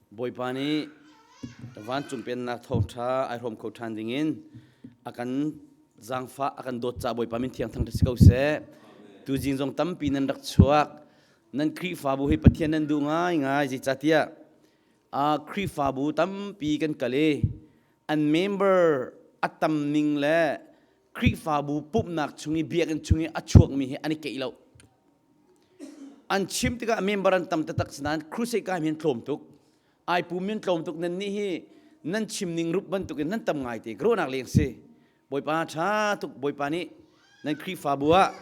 Bawipa nih vancung pennak thawngṭha ai hrawm kho ṭhan dingin a kan zaangfah a kan dawt ca Bawipa min thiang thangṭhat si ko seh. Tuzing zong tampi nan rak chuak. Nan Khrihfabu hi Pathian nan duh ngaingai zeicahtiah a Khrihfabu tampi kan kal i an member a tam ning le Khrihfabu pumhnak chung i biakinn chung i a chuakmi hi an i keih lo. An chim tikah member an tam taktak sinain crusade kai mi an tlawm tuk. Ai pum mi an tlawm tuk nan nih hi nan chim ning rup bantukin nan tam ngai te ruahnak leng si. Bawipa ṭha tuk Bawipa nih nan Khrihfabu ah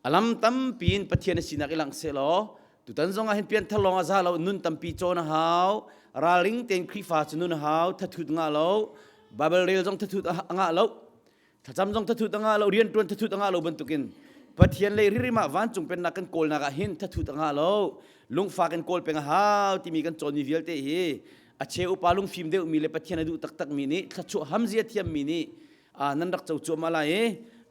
alam tampi in Pathian a sinak i langh sehlaw tutan zong ah hin pianthar lawng ah za lo nun tampi cawn a hau ralring tein Khrihfa cu nun a hau thathut ngah lo Bible rel zong thathut a ngah lo thlacam zong thathut a ngah lo rianṭuan thathut a ngah lo bantukin Pathian lei ririm ah vancung pennak kan kawlnak ah hin thathut a ngah lo lungfak in kawl peng a hau timi kan cawnmi vialte hi a cheu upa lungfim deuhmi le Pathian a duh taktakmi nih thluachuah hamzia thiammi nih nan rak co cuahmah lai i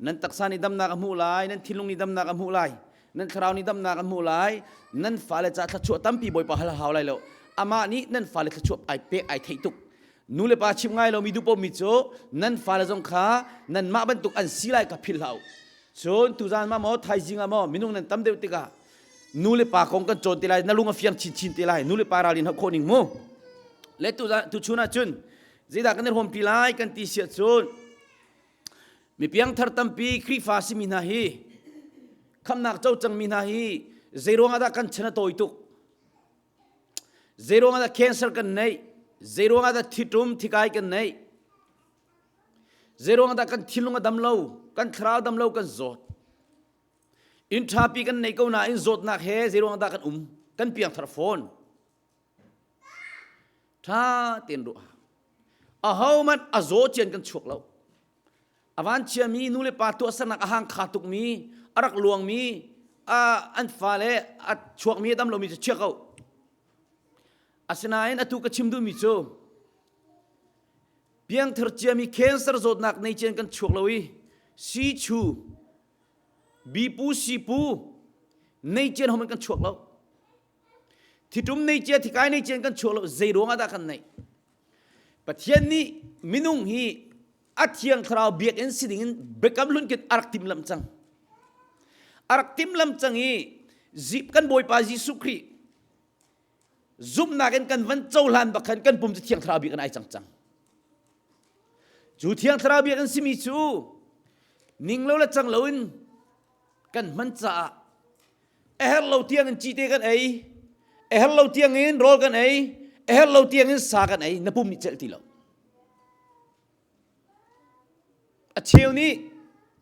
nan taksa nih damnak a hmuh lai nan thinlung nih damnak a hmuh lai nan thlarau nih damnak a hmuh lai nan fale ca thluachuah tampi Bawipa hal hau lai lo amah nih nan fale thluachuah ai pek ai theih tuk nu le pa chim ngai lomi duh mi cu nan fale zong kha nanmah bantuk an si lai ka philh hlah u cun tuzan ma maw thaizing ah maw minung nan tam deuh tikah nu le pa kong kan cawn te lai na lung a fiang chinchin te lai nu le pa ralin hauh khawh ning mu le tu tu chun ah cun zeidah kan i hrawmpi lai kan ti siah cun mi piangthar tampi Khrihfa simi hna hi khamnak co cangmi hna hi zeiruang ah dah kan chan a tawi tuk Zeiruang ah dah cancer kan neih? Zeiruang ah dah thitum thikai kan neih? Zeiruang ah dah kan thinlung a dam lo, kan thlarau dam lo, kan zawt? Inn ṭhapi kan nei ko nain zawtnak he zeiruang ah dah kan um? Kan piangthar fawn. Ṭha tein ruah. Ahohmanh a zaw cian kan chuak lo. A vanchiami nu le pa tuahsernak a hang kha tukmi, a rak luangmi, an fale a chuakmi a dam lomi cu chia ko. Asinain atu ka chim duhmi cu piangthar ciami cancer zawtnak nei cian kan chuak lo i sichu bipu sipu nei cian homan kan chuak lo. Thitum nei cia thikai nei cian kan chuak lo zei ruang ah dah kan neih? Pathian nih minung hi a thiang thlarau biakinn si dingin biakam hlun kin a rak timhlamh cang. A rak timhlamh cang i kan Bawipa Jesuh Khrih zumhnak in kan van cohlan bak khan kan pum cu thiang thlarau biakinn ai cang cang. Cu thiang thlarau biakinn simi cu ning lo le cang loin kan hman caah a herh lo tiang in cite kan ei a herh lo tiang in rawl kan ei a herh lo tiang in sa kan ei na pum nih celh ti lo a cheu nih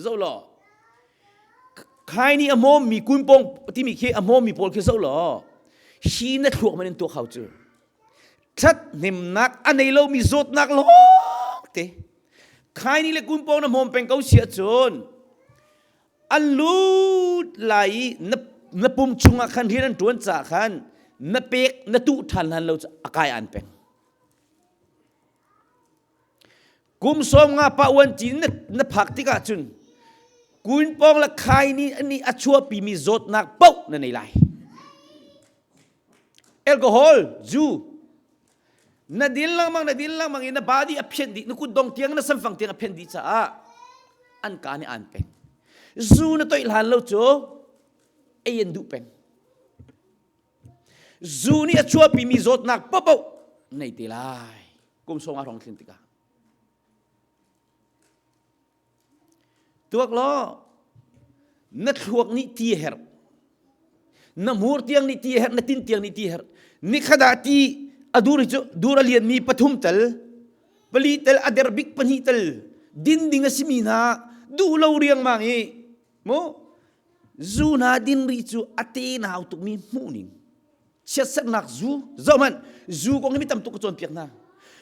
zoh law khai nih a hmawm mi kunpong timi khi a hmawm mi pawl khi zoh law hi na thluak man in tuak hau cu that hnemnak a nei lomi zawtnak lawng te khai nih le kunpong na hmawm peng ko si ahcun an lut lai i na, na pum chungah khan rian an ṭuan caah khan na pek na tuh ṭhan hlan lo cu a kai an peng kum sawm nga pa uan ci na, na phak tikah cun kun pong le khai nih ani a chuahpimi zawtnak paoh na nei lai alcohol zu na din lengmang na din lengmang i na body a phian dih na kut dong tiang na samfang tiang a phian dih caah an ka nih aan peng zu na toih hlan lo cu ei an duh peng zu nih a chuahpimi zawtnak paohpaoh nei te lai kum sawng a hrawng thlin tikah Tuak law na thluak nih ti a herh. Na hmur tiang nih ti a herh, na tin tiang nih ti a herh. Nikhat ah ti a dur hi cu dur a lianmi pathum tel, pali tel, a der bik pahnih tel din ding a simi hna duh lo riangmang i mu zu hna din ri cu a te nau tukmi hmuh ning chiatsernak zu zohhmanh zu kong hi mi tam tuk ka cawnpiak hna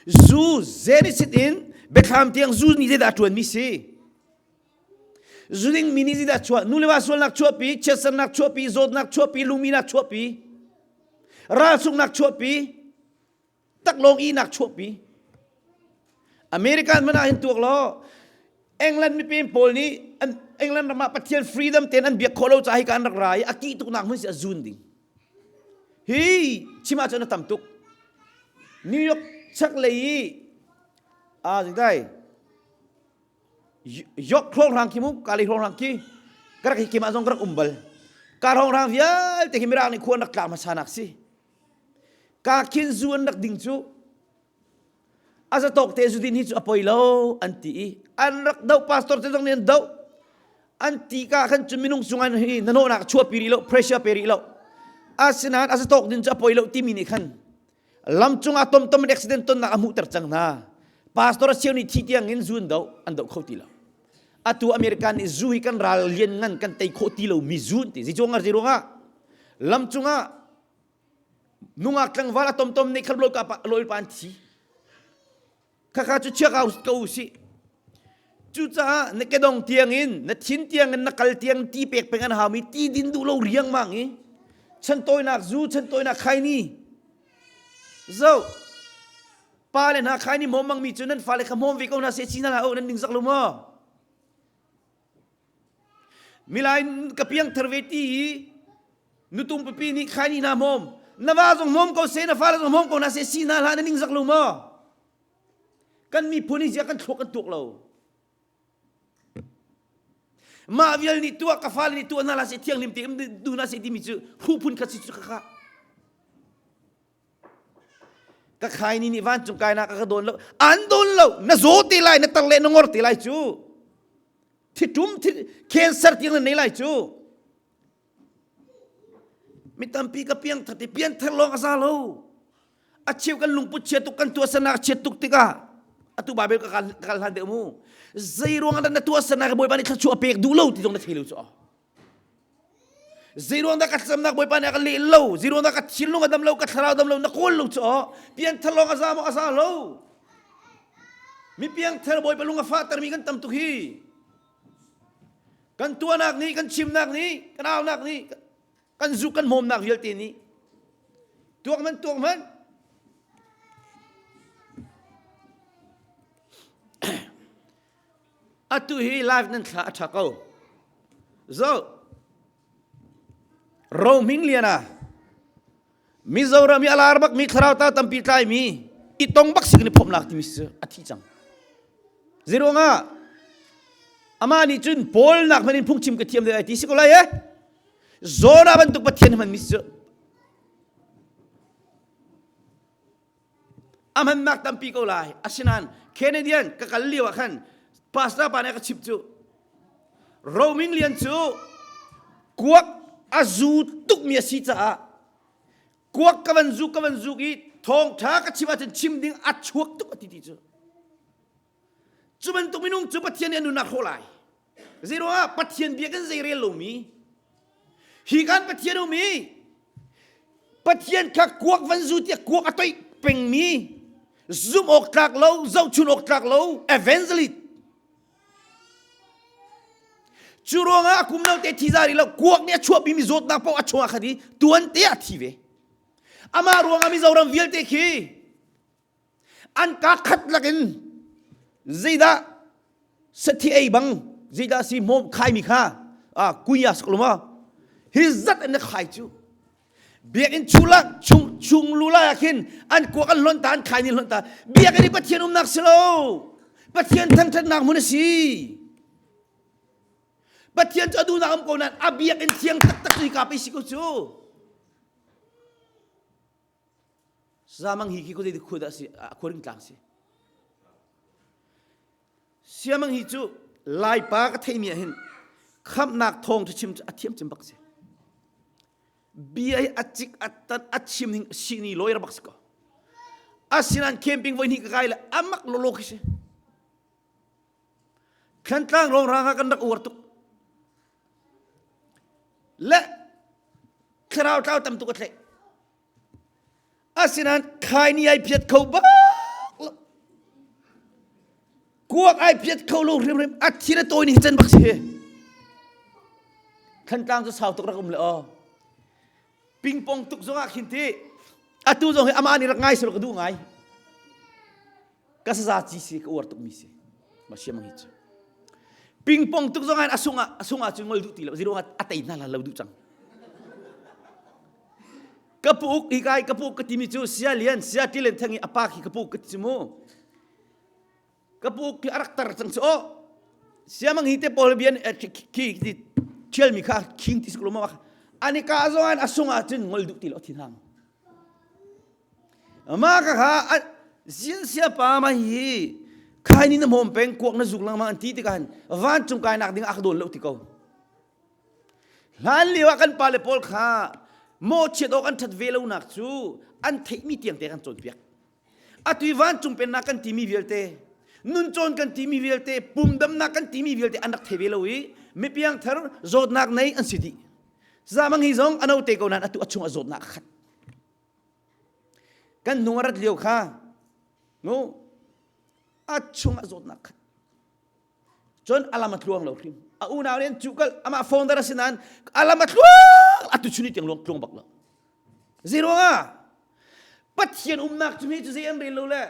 zu Genesis in biathlam tiang zu nih zeidah a ṭuanmi si zu ding mi nih zeidah chuah nu le va sualnak chuahpi chiatsernak chuahpi zawtnak chuahpi lungminak chuahpi ralsungnak chuahpi taklawng ihnak chuahpi American hmanh ah hin tuak law England mipem pawl nih an England ram ah Pathian freedom ten an biak khawh lo caah hika an rak ra i a kih tuknak hmun si a zun ding hi chim ahcun a tam tuk. New York chaklei i a zingdai York hrawnghrang khi mu Kali hrawnghrang khi ka rak hi keimah zong ka rak um bal. Ka hrawnghrang vialte khi Mirang nih khua an rak tlak hmasa nak si. Ka khin zu an rak ding cu a zatawk te zu din hi cu a poi lo an ti i an rak doh pastor te zong nih an doh an ti ka khan cu minung cung an hi na nawhnak chuahpi rih lo pressure pe rih lo asinain a zatawk din cu a poi lo timi nih khan lam cungah tomtom in accident tonnak a hmuhter cang hna pastor a cheu nih thi tiang in zu an doh an doh kho ti lo atu American nih zu hi kan ral lian ngan kan tei khawh ti lo mi zu an ti zicuang ar ziruangah lam cungah Nungak tlangval a tomtom nih khan lawi pa an thi. Khakha cu chia ko u sih. Cucaah na kedong tiangin, na thin tiangin, na kal tiang ti pek peng an hau mi ti din duh lo riangmang i chantawinak zu, chantawinak khaini. Zo, pa le hna khaini hmawm mang mi cu nan fale kha hmawm ve ko hna seh ci hna hlah u nan ningzak lo maw? Milai ka piangthar ve ti i nutung pipi nih khaini hna hmawm na va zong hmawm ko seh na fale zong hmawm ko hna seh si hna hlah na ningzak lo maw kan miphun hi zia kan thluak kan tuak lo mah vial nih tuah ka fale nih tuah hna la seh thianghlim te du hna seh timi cu hruh phun khat si cu ka kha ka khaini nih vancung kainak a ka dawn lo an dawn lo na zaw te lai na tar le na ngor te lai cu thitum thi cancer tiang na nei lai cu mi tampi ka piang thar ti pian thar lawng a za lo a cheu kan lungput chia tuk kan tuahsernak chiat tuk tikah atu Bible ka kal hlan deuh mu zei ruang ah na tuahsernak Bawipa nih thluachuah a pek duh lo ti zong na thei lo cu Zeiruang dah ka thlacamnak Bawipa nih a ka leh lo? Zeiruang dah ka thinlung a dam lo, ka thlarau dam lo, na kawl lo cu aw? Pianthar lawng a za maw a za lo? Mi piangthar Bawipa lung a fahtermi kan tam tuk hi. Kan tuahnak nih, kan chimnak nih, kan aunak nih, kan zuk kan hmawmnak vialte nih tuak man tuak man Atu hi live nan thla a ṭha ko. Zo Rohming Liana Mizoram i a lar bak mi thlarau ta tampi tlai mi i tong bak sik ni phomnak timi si a thi cang. Zeiruangah amah nih cun Paul nak hman in phungchim ka thiam deuh ai ti si ko lai eh. Zona bantuk Pathian hman mi si cu A hmannak tampi ko lai. Asinain Canadian ka kal lio ah khan pastor pa nih a ka chimh cu Roaming Lian cu kuak a zu tukmi a si caah kuak ka van zuk ka van zuk i thawngṭha ka chim ahcun chim ding a chuak tuk a ti ti cu. Cu bantuk minung cu Pathian nih a nunnak hrawh lai. Zeiruangah Pathian bia kan zei rel lomi hi kan Pathian um i Pathian kha kuak van zu tiah kuak a toih pengmi zumh awk tlak lo zohchun awk tlak lo evangelist cu ruangah a kum lo te thi za rih lo kuak nih a chuahpi mi zawtnak paoh a chungah khat i tuan te ah thi ve amah ruangah Mizoram vialte khi an ka khat lakin zeidah sathi ei bang zeidah si hmawm khaimi kha a kuya sakluma hi zat an khai cu biakinn chulak chung chung lu lai ah khin an kuak an hlonh ta an khai ni hlonh ta biakinn hi pathian umnak si lo pathian thangthatnak hmun a si pathian cu a duhnak um ko nain a biakinn thiang taktak cu hika pei si ko cu Zamang hi khi khuazei khua dah si khuaring tlang si. Siamang hi cu Laipa ka theimi ah hin khamhnak thawng cu chim cu a thiam cim bak si. Bia hi a cik a tan a chim ning sini lawyer bak si ko. Asinain camping voi hnih ka kai le amak lolo khi si. Thlantlang rongrang ah kan rak uar tuk. Le thlarau tlau tam tuk a tlaih. Asinain khaini ai phiat kho bak lo. Kuak ai phiat kho lo hrimhrim a thin a tawi ni can bak si. Thantlang cu sau tuk rak um le aw. Pingpong tuk zong ah khin ti atu zong hi amah nih rak ngai sel ka duh ngai. Ka saza ci si ka uar tuk mi si. Ma siam hi cu. Pingpong tuk zong ah a sung ah a sung ah cun ngol duh ti lo. Ziruang ah a tei hna la lo duh cang. Ka pu uk hi kai ka pu uk ka timi cu sia lian sia tilen theng i a pa khi ka pu uk ka ti cu mu. Ka pu uk khi a rak tar cang cu oh. Siamang hi te pawl bian khi khi thial mi kha khing ti suklo ma ani ka zong an asung ah cun ngol duh ti lo thin hang. Ma ka kha zin sia pa ma hi khai ni na hmom peng kuak na zuk lang ma an ti ti kan van cung kai nak ding a ka don lo ti ko. Hlan lio ah kan pale pawl kha mawhchiat awk an ṭhat ve lonak cu an theihmi tiangte kan cawnpiak. Atu i vancung pennak kan timi vialte, nuncawn kan timi vialte, pumdamnak kan timi vialte an rak thei ve lo i mipiangthar zawtnak nei an si dih. Zamang hi zong a note ko nain atu a chung ah zawtnak a khat. Kan hnung a rat lio kha nu a chung ah zawtnak khat. Cun a lam a tluang lo hrim. A unau nih an cuh kal amah founder a si nain a lam a tluang atu chun tiang luang tluang bak lo. Zei ruangah Pathian umnak cu mi cu zei an rel lo le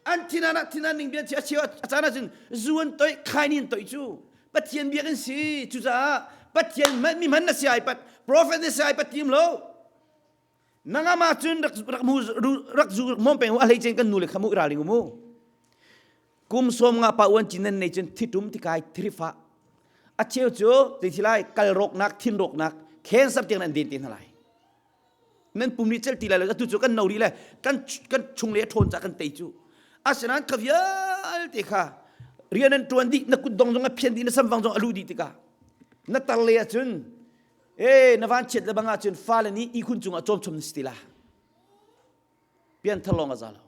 an thinan ah thinan ning bian a cheu a caan ahcun zu an toih khaini an toih cu Pathian biak in si cucaah Pathian mi hman na si ai pat prophet na si ai pat tim lo Nangam ahcun rak rak mu rak zu mom peng a hlei chen kan nu le khamu ralring mu. Kum som nga pa uan chin nan nei cun thitum tikai thrifa. A cheu cu zei lai kal roknak thin roknak cancer tiang nan den te hna lai. Nan pum nih cel ti lai lo atu cu kan no ri le kan kan chung le ṭhawn ca kan tei cu. Asinain kha vialte kha rian an ṭuan dih na kut dong zong a phian dih na samfang zong a lu dih tikah na tar le ahcun e na van chiat le bang ahcun fale nih ihkhun cungah cawmchom na si ti la pian thar lawng a za lo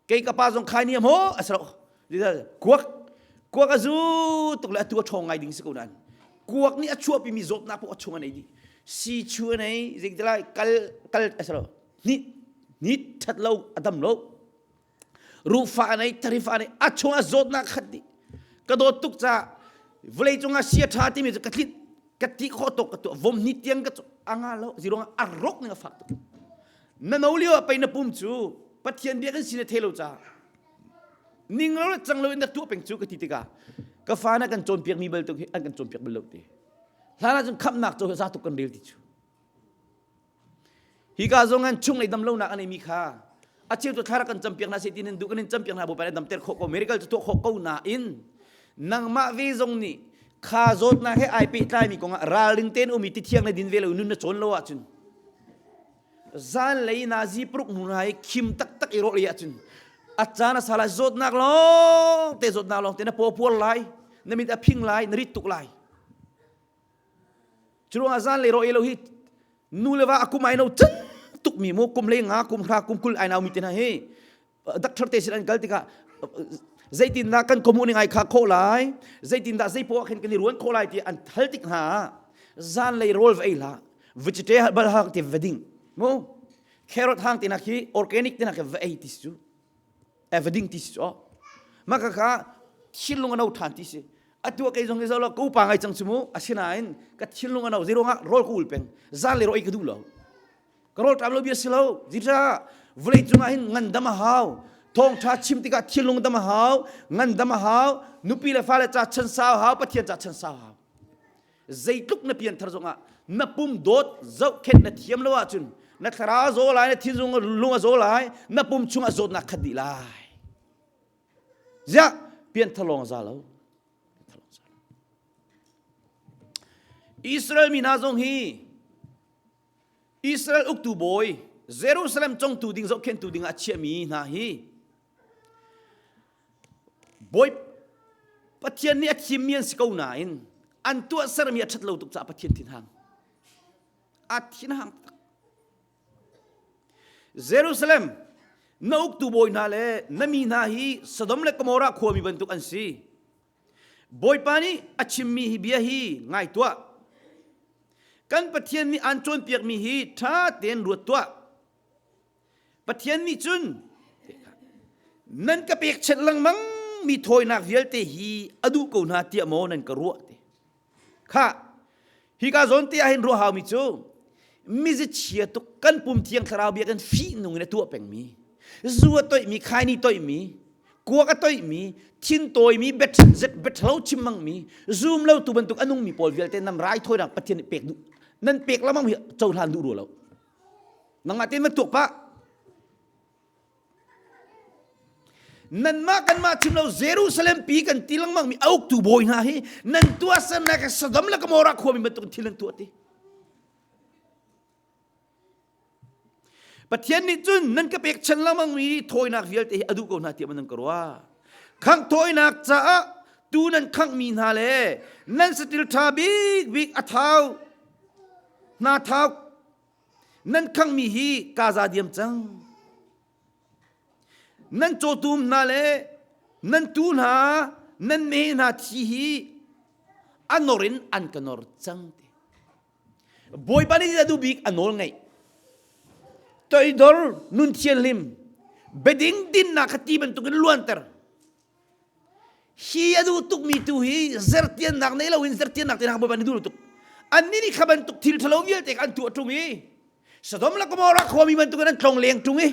kei ka pa zong khai ni mo a saro kuak kuak a zu tuk le atu a ṭhawng ngai ding si ko nain kuak nih a chuahpi mi zawtnak poh a chung an ei dih si chu an ei zeitilai kal kal a saro ni ni ṭhat lo a dam lo ruhfa an ei tarifa an ei a chung ah zawtnak khat dih ka dawt tuk ca vawlei cungah sia ṭha timi cu ka tlit ka ti khawh tuk ka tuah vom ni tiang ka a nga lo zirong a rok ning a fak tuk na no lio ah pei na pum cu pathian bia kan sin a the lo ca ning lo le cang lo in na tuah peng cu ka ti tikah ka fa na kan cawnpiak mi bal tuk hi an kan cawnpiak bal lo te hlan ah cun khamnak cu za tuk kan rel ti cu Hika zong an chunglei damlonak a neimi kha a cheu cu thla kan campiak hna seh ti nan duh kan in campiak hna Bawipa nih damter khawh ko miracle cu tuah khawh ko nain nangmah ve zong nih kha zawtnak he ai pehtlaimi kongah ralring tein um i ti thiang le din ve lo nun na cawn lo ahcun zanlei nazi paruk hnu hna i khim taktak i rawh lei ahcun a caan a sa lai zawtnak lawng te zawtnak lawng te na paw puar lai na mit a phing lai na rit tuk lai Curuangah zanlei rawh ei lo hi nu le va a kum ai no chan tuk mi mu kum le nga kum hra kum kul ai nau mi te hna hi doctor te sin an kal tikah zeitindah kan communing ai kha khawh lai zeitindah zei poah khin kan i ruan khawh lai ti an hal tik hna zanlei rawl va ei hlah vegetable hang ti va ding mu carrot hang ti nak hi organic ti nak va ei ti cu va ding ti si cu mah kha kha thinlung a no ṭhan ti si atu kei zong hi zo lo ka upa ngai cang cu mu asinain ka thinlung a no zei ruangah rawl ka ul peng zan le rawl ka duh lo ka rawl ṭam lo bia si lo zita vawlei cungah hin ngandam a hau thawngṭha chim tikah thinlung dam a hau ngandam a hau nupi le fale ca chan sau hau pathian ca chan sau hau zeitluk na pianthar zongah na pum dawt zohkhenh na thiam lo ahcun na thlarau zaw lai na thinlung lung a zaw lai na pum chungah zawtnak khat dih lai ziah pianthar lawng a za lo Israel mi hna zong hi Israel uktu bawi Jerusalem congtu ding zohkhenhtu ding ah chiahmi hna hi Bawi Pathian nih a thimmi an si ko nain an tuahsermi a ṭhat lo tuk caah Pathian thinhang. A thinhang tak. Jerusalem na uktu bawi hna le na mi hna hi Sodom le Gomorrah khuami bantuk an si. Bawipa nih a chimmi hi bia hi ngai tuah. Kan Pathian nih aan cawnpiakmi hi ṭha tein ruat tuah. Pathian nih cun nan ka pekchanh lengmang mi thawinak vialte hi a duh ko hna tiah maw nan ka ruah ti. Khah, hika zawn te ah hin ruah haumi cu mizichia tuk kan pum thiang thlarau bia kan fih nung in a tuah pengmi zu a toihmi khaini toihmi kuak a toihmi thin tawimi biathalo chim mangmi zum lo tu bantuk a nungmi pawl vialte nan raithawinak Pathian nih pek duh nan pek lamang hi cohlan duh rua lo. Nangmah tein van tuak pah. Nanmah kanmah chim lo Jerusalem pi kan ti lengmang mi a uktu bawi hna hi nan tuahsernak Sodom le Gomorrah khuami bantuk thil nan tuah ti. Pathian nih cun nan ka pekchan lengmang mi thawinak vialte hi a duh ko hna tiah nan ka ruah. Khangh thawinak caah tu nan khanghmi hna le nan satil ṭha bikbik a thau hna thau nan khanghmi hi kaa za diam cang. Nan cawtum hna le nan tuu hna nan meh hna thi hi a nor in an ka nor cang ti. Bawipa nih a duh bik a nawl ngeih. Toidor nun thianhlim beding dinnak kha ti bantukin luanter. Hi a duh tukmi tu hi zertiannak nei loin zertiannak te Bawipa nih duh tuk. Annih nih kha bantuk thil ṭhalo vialte an tuah ṭung i Sodom le Gomorrah khuami bantukin an tlong leng ṭung i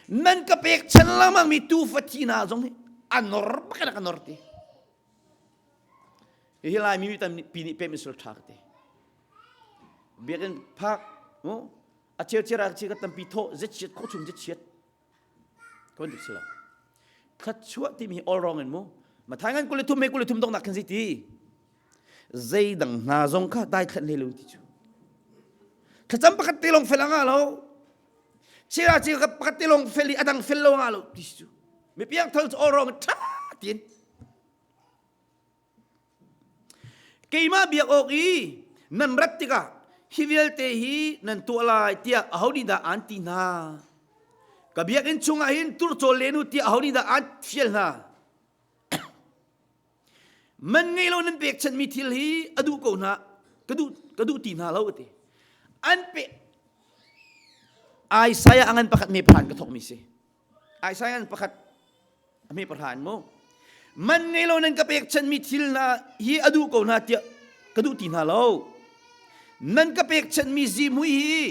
nan ka pek chan lengmang mi tuufa thi hna zong hi a nor bak in a ka nor ti. Hihi Laimi mi tampi nih pem in sul ṭha ka ti. Biakinn phak mu a cheu ah chi ka tampi thawh zechiat khawh chung zechiat ka bantuk si lo. Thluachuah timi hi all wrong in mu. Mathai ngan 23 me 23 dongnak khin zei ti. Zeidang hna zong kha dai thlan hlei lo ti cu. Thlacam pakhat te lawng fel a ngah lo. Chira chi pakhat te lawng fel i a dang fel lo ngah lo ti cu. Mi piang thal cu all wrong ṭha tiin. Keimah biak awk i nan rat tikah hi vialte hi nan tuah lai tiah aho nih dah aan ti hna? Ka biakinn chungah hin turcawl len u tiah aho nih dah aan fial hna? Man ngei lo nan pekchanhmi thil hi a duh ko hna, ka duh, ka duh ti hna lo a ti. An pe Isaiah a ngan pakhat me phan ka thawkmi si. Isaiah ngan pakhat a hme pahra in mu man ngei lo nan ka pekchanhmi thil hna hi a duh ko hna tiah ka duh ti hna lo nan ka pekchanhmi zihmui hi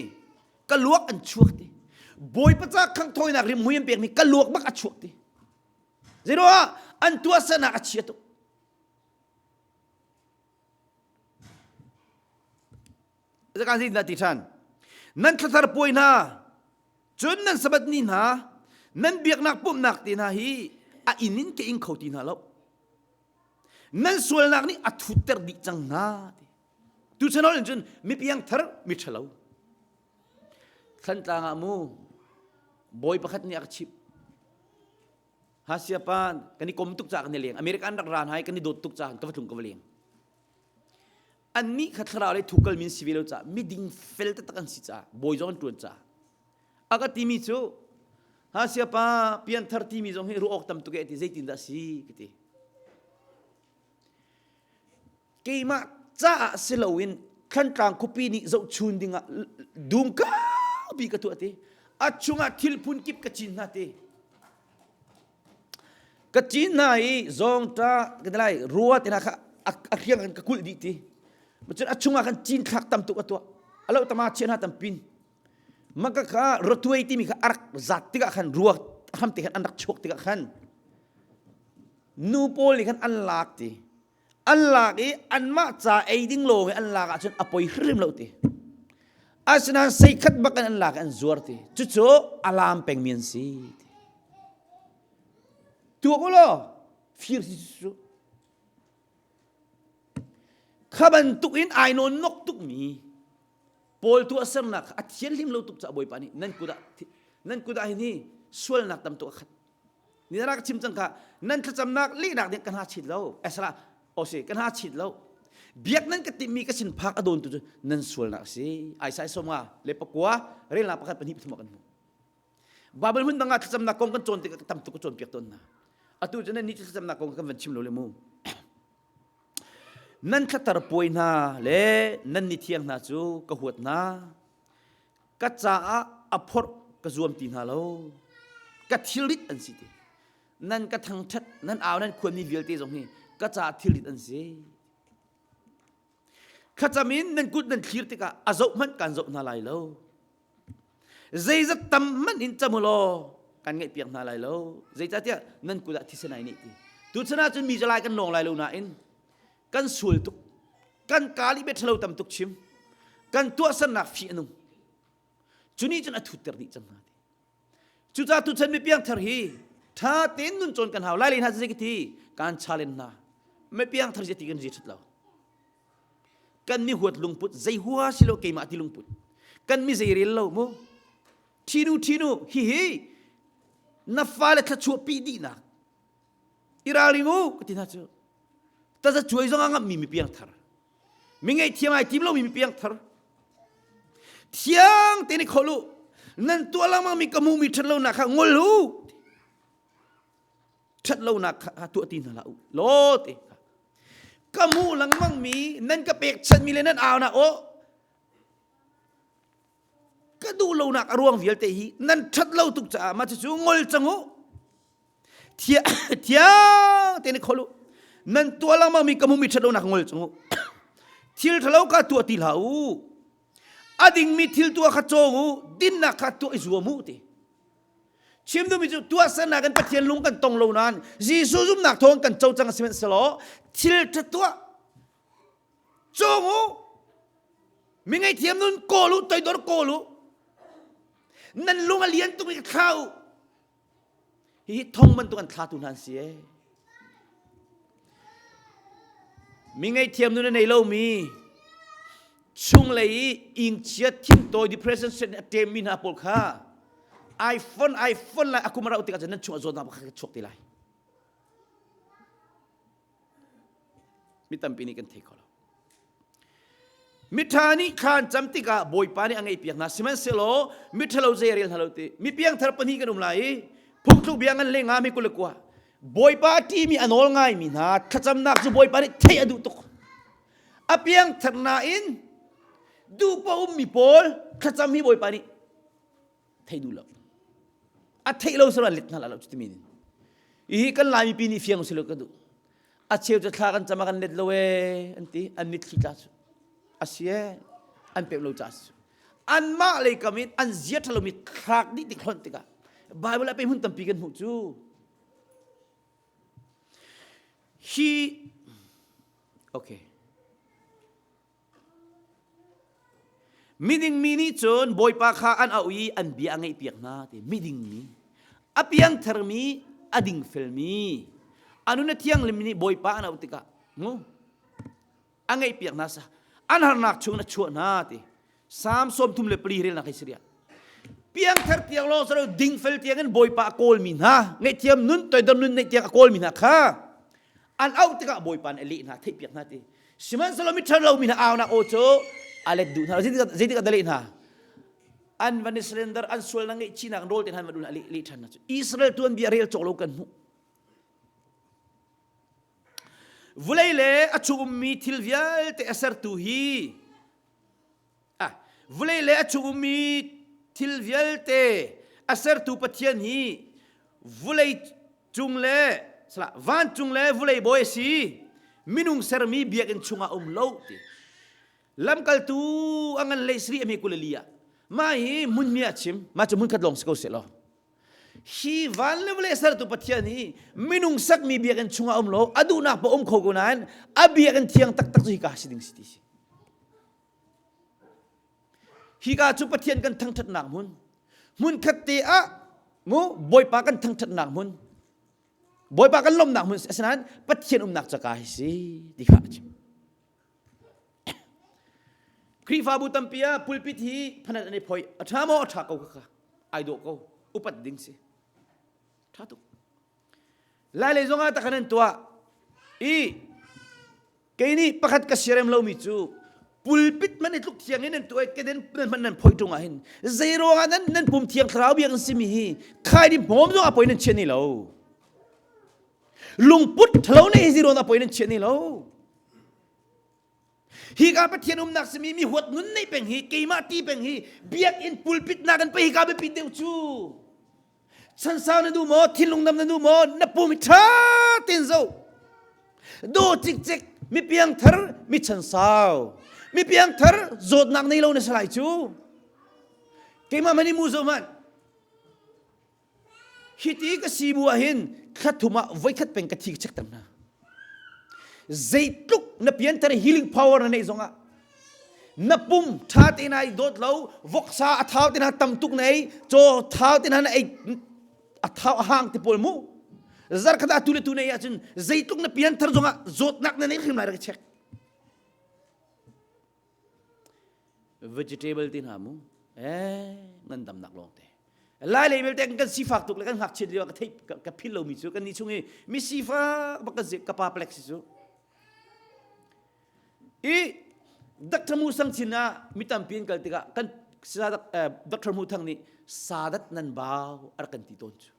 ka luak an chuak ti bawipa ca khangh thawinak rimhmui an pekmi ka luak bak a chuak ti zeiruah an tuahsernak a chia tuk Zakan zeitindah ti ṭhan nan thlathar puai hna Cun nan Sabbath ni hna, nan biaknak pumhnak te hna hi a inn in ka ing kho ti hna lo. Nan sualnak nih a thutter dih cang hna. Tuchan hol in cun mi piangthar mi ṭhalo. Thlantlang ah mu bawi pakhat nih a ka chimh. Hasiapa kan i kom tuk caah kan i leng. America an rak ra hna i kan i dawt tuk caah ka va tlung ka va leng. Annih kha thlarau le thukal min si ve lo caah miding fel taktak an si caah bawi zong an ṭuan caah a ka timi cu ha siapa pianthar timi zong hi ruah awk tam tuk e ti zeitindah si ka ti keimah caah si loin Thlantlang khuapi nih zohchun dingah dum kaupi ka tuah ti a chungah thil phun kip ka cin hna ti Ka cin hna i zawngṭah ka ti lai rua te hna kha a hriang kan ka kulh dih ti. Cun a chungah khan cinthlak tam tuk a tuah. A lo tama chia hna tampin. Maka kha ratuai timi kha a rak zat tikah khan rua hram te khan an rak chuak tikah khan nu pawl nih khan an lak ti. An lak i anmah ca ei ding lawng i an lak ahcun a poi hrim lo ti. Asinain seikhat bak in an lak i an zuar ti. Cucu a lam pengmi an si. Ti. Tuak u law fir si cu. Kha bantuk in ai nawn nok tukmi Paul tuahsernak kha a thianhlim lo tuk caah Bawipa nih nan kut ah nan kut ah hin hi sualnak tam tuk a khat. Ni na rak chim cang kha nan thlacamnak lehnak ding ka hna chit lo. Esra o si ka hna chit lo. Biak nan ka timmi ka sin phak a dawn tu cu nan sualnak a si. Isaiah sawmnga le pakua relnak pakhat pahnih pathum ah kan hmuh. Bible hmun dang ah thlacamnak kong kan cawn tikah tam tuk ka cawnpiak tawn hna. Atu cu nan nih thlacamnak kong kan van chim lo le mu. Nan thlatar puai hna le nan ni thiang hna cu ka huat hna. Ka caah a phorh ka zuam ti hna lo. Ka thilrit an si ti. Nan ka thangṭhat, nan au nan khuanmi vialte zong hi ka caah thilrit an si. Thlacam in nan kut nan thlir tikah a zoh hmanh kaan zoh hna lai lo. Zeizat tam hmanh in cam u law kan ngaihpiak hna lai lo. Zeicahtiah nan kut ah thisen ai nih ti. Tuchan ahcun mi cu lai kan lawng lai lo nain kan sual tuk. Kan kaa lih bia ṭhalo tam tuk chim. Kan tuahsernak fih a nung. Cu nih cun a thutter dih cang hna ti. Cucaah tuchan mi piangthar hi ṭha tein nun cawn kan hau. Lai lei hna zei ka ti kan challenge hna. Mi piangthar ti kan zi ṭhat lo. Kan mi huat lungput zei hua si lo keimah ti lungput. Kan mi zei rel lo mu. Ṭhinu ṭhinu hihi na fale thluachuah pi dihnak. I ralring u ka ti hna cu. Taza cuai zong a ngamhmi mi piangthar. Mi ngaihthiam ai tim lomi mi piangthar. Thiang tein i khol u. Nan tuah lengmang mi ka hmuhmi ṭhat lonak kha ngol u. Ṭhat lonak kha tuah ti hna hlah u. Law te. Ka hmuh lengmang mi nan ka pekchanmi le nan aunak aw ka duh lonak a ruang vialte hi nan ṭhat lo tuk caah mah cucu ngol cang u. Thiang tein i khol u. Nan tuah lengmang mi ka hmuhmi ṭhat lonak ngol cang u. Thil ṭhalo kha tuah ti hlah u. A dingmi thil tuah kha cawng u. Dinnak kha tuah i zuam u ti. Chim duhmi cu tuahsernak in Pathian lung kan tong lo nain Jesuh zumhnak thawng kan co cang a sihmanhsehlaw thil ṭha tuah cawng u. Mi ngaihthiam nun kawl u, toidor kawl u. Nan lung a lian tuk i thla u. Hihi thong bantuk an thlatu hna an si ee. Mi ngaihthiam nun a nei lomi chunglei i ingchia thintawi depression set a ṭemmi hna pawl kha iPhone iPhone lai akum a rauh tikah cun nan chung ah zawtnak pakhat chuak te lai. Mi tampi nih kan thei kho lo. Miṭha nih thla an cam tikah Bawipa nih a ngaihpiak hna. Sihmanhsehlaw miṭhalo zei a rel hna lo ti. Mi piangthar pahnih kan um lai i phungthluk bia ngan le nga mi 29. Bawipa a ṭihmi a nawl ngaimi hna thlacamnak cu Bawipa nih theih a duh tuk. A piangthar nain duhpoh ummi pawl thlacam hi Bawipa nih theih duh lo. A theih lo sura let hna lo cu timi nin. Hihi kan Laimi pi nih fiang usih law ka duh. A cheu cu thla kan cam ah kan let lo ee an ti an mitthli tla cu a si ee an pek lo ca si anmah lei kam in an zia ṭhalo mi thlak dih tik hlonh tikah Bible ah pe hmun tampi kan hmuh cu hi okay Miding mi nih cun Bawipa kha an auh i an bia a ngaihpiak hna ti miding mi a piangtharmi a dingfelmi a nun a thianghlimmi nih Bawipa an auh tikah mu a ngaihpiak hna sa an harnak chung a chuah hna ti Psalm 34 relnak hi si riah piangthar tiang lawng salo dingfel tiang in Bawipa a kawlmi hna ngaihthiam nun toidor nun neih tiang a kawlmi hna kha an auh tikah Bawipa nih a leh hna theihpiak hna ti sihmanhsehlaw mi ṭhalo mi hna aunak aw cu a let duh hna zeitik ah dah leh hna an van i surrender an sualnak ngeihchihnak rawl te hna an van a leh leh ṭhan hna cu Israel tuanbia rel cawk lo kan hmuh vulei le a chung ummi thil vialte a sertu hi ah vulei le a chung ummi thil vialte a sertu Pathian hi vulei cung le salah vancung le vulei bawi a si minung sermi biakinn chungah um lo ti lamkaltu a ngan lei sri a mi kulali ah mah hi hmunmi ah chim mah cu hmunkhat lawng si ko seh law hi van le vawlei sertu Pathian hi minung sakmi biakinn chungah um lo a duhnak pa um kho ko nain a biakinn thiang taktak cu hika si ding si ti si Hika cu Pathian kan thangṭhatnak hmun hmunkhat te ah mu Bawipa kan thangṭhatnak hmun Bawipa kan lawmhnak hmun asinain Pathian umnak caka hi si ti kha a chim. Khrihfabu tampi ah pulpit hi phanat an i phoi a ṭha maw a ṭha ko kha ai dawh ko upat ding si ṭha tuk lai lei zongah takhan an tuah i Kei nih pakhat ka siarem lomi cu pulpit man i tluk thiang in nan tuah keden nan hman nan phoi ṭung ah hin zei ruangah nan nan pum thiang thlarau biak an simi hi khai di hmawm zong a poi nan chia ni lo lungput thalo ne hi ziron a poi nan chia ni lo hi ka pathian umnak simi mi huat nun nei peng hi keimah ti peng hi biakinn pulpit na kan pe hi ka biapi deuh cu Chansau na duh maw? Thinlung dam na duh maw? Na pum hi ṭha tein zoh. Do cikcek mi piangthar mi chansau. Mi piangthar zawtnak nei lo na si lai cu. Keimah mani mu zo hmanh. Hiti ka si bu ah hin thla thum ah voikhat peng ka thi ka check ter hna. Zeitluk na pianthar healing power na neih zongah. Na pum ṭha te na i dawt lo, voksa a thau te na tam tuk na ei, caw thau te na na ei a thau a hang te pawl mu. Zarkhat ah tu le tu na ei ahcun zeitluk na pian thar zongah zawtnak na nei hrim lai rak i check. Vegetable te hna mu. Eh, ngandamnak lawng te. Lai lei belte kan sifak tuk le kan ngakchiat lio ka theih ka phil lomi cu kan ni chung i mi sifak bak kan si ka pa plek si cu. I Dr. Mu Sang Chin ah mi tampi an kal tikah kan Dr. Mu Thang nih sadat nan bau a rak kan ti tawn cu.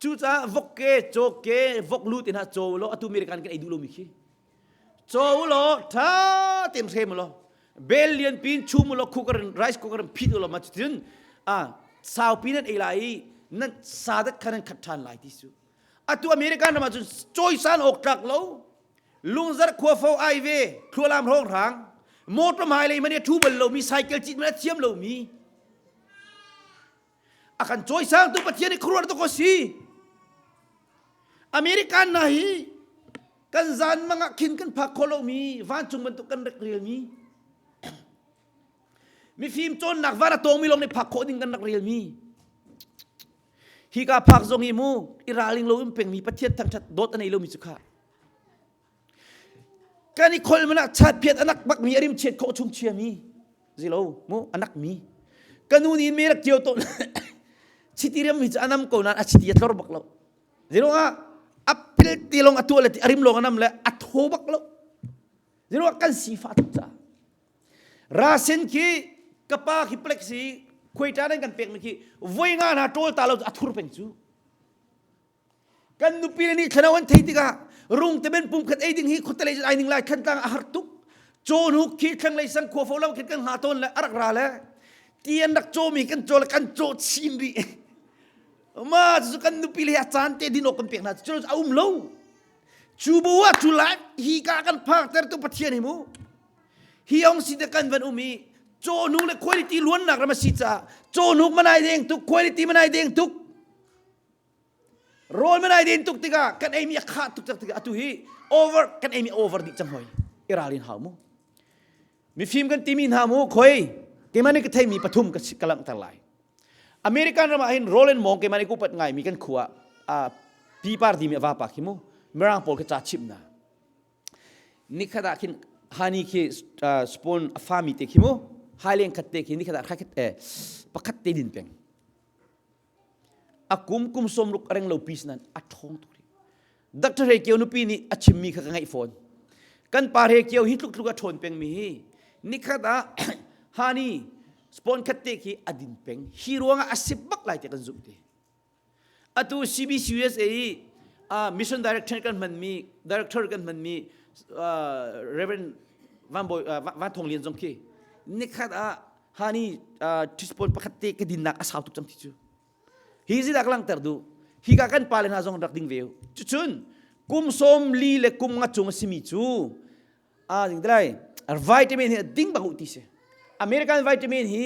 Cucaah vok ke, caw ke, vok lu te hna caw law atu American kan ei duh lomi khi. Caw law tha tein hrem law bel lian pin chum law cooker in rice cooker in phit law ma cutin a saupi nan ei lai i nan sadat kha nan khat ṭhan lai ti su. Atu American ram ah cun cawisan awk tlak lo lungzar khuafo ai ve thlualam hrawng hrang motor hmailei man i a thu bal lomi cycle cit man a thiam lomi a kan cawisangtu Pathian i khuaruah tuk si American na hi kan zan mangah khin kan phak kho lomi vancung bantuk kan rak relmi mifim cawnnak van a tawngmi lawng nih phak khawh ding kan rak relmi Hika phak zong hi mu i ralring lo in pengmi Pathian thangṭhat dawt a nei lomi cu kha. Kan i khol man ah chatphiat anak bakmi a rim chiat khawh chung chiami zilo mu anak mi ka nu nih me rak kio to chiti riam hi cu anam ko nan a chiti a tlor bak lo zilo ah a pil ti long a tuah le ti a rim long anam le a tho bak lo zilo ah kan sifa tuk ca Rasen khi ka pa khi plek si khuaita nan kan pekmi khi voi nga hna ṭawl ta lo a thur peng cu. Kan nupi le nih thlanau an thei tikah rung te ben pum khat ei ding hi khuatelei ai ning lai thantlang a har tuk. Cawnhuk khi thlanglei sang khua fo lam khin kan ha tawn le a rak ra le ti an rak cawmi kan caw le kan caw chin rih. Ma cu kan nupi le a caan te din awk kan pek hna cu a um lo. Cu bu ah cu lai hi ka kan phak tertu Pathian hi mu. Hi ong si te kan van um i cawhnuk le quality luannak ram a si caah cawhnuk manai deng tuk quality manai deng tuk rawl manai den tuk tikah kan eimi a khah tuk tikah atu hi over kan eimi over dih cang hoi i ralrin hau mu mifim kan timi hna mu khoi keimah nih ka theimi pathum ka ka langhter lai American ram ah hin Roland Mong keimah nih ku pat ngaimi kan khua ah pipar timi a vapa khi mu mirang pawl kha ca chimh na Nikhat ah khin hani khi spoon a fami te khi mu haileng khat te khi nikhat ah khat eh pakhat te din peng a kum kum som ruk a reng lo pi nan a ṭhawng tuk rih Dr. He Kio nupi nih a chimmi kha ka ngaih fawn kan pa He Kio hi tluk tluk a ṭhawn peng mi hi nikhat ah hani spawn khat te khi a din peng hi ruangah a sip bak lai te kan zumh te Atu CBCUSA i uh, mission director kan hmanmi director kan hmanmi uh, Reverend Van Boy uh, Van Thong Lian zong khi nikhat ah hani uh, teaspoon pakhat te ka dinnak a sau tuk cang ti cu hi zidak langter du hi ka kan pale hna zong rak ding ve cucun kum sawm li le kum nga cung a simi cu a ding lai vitamin hi ding bang u ti si American vitamin hi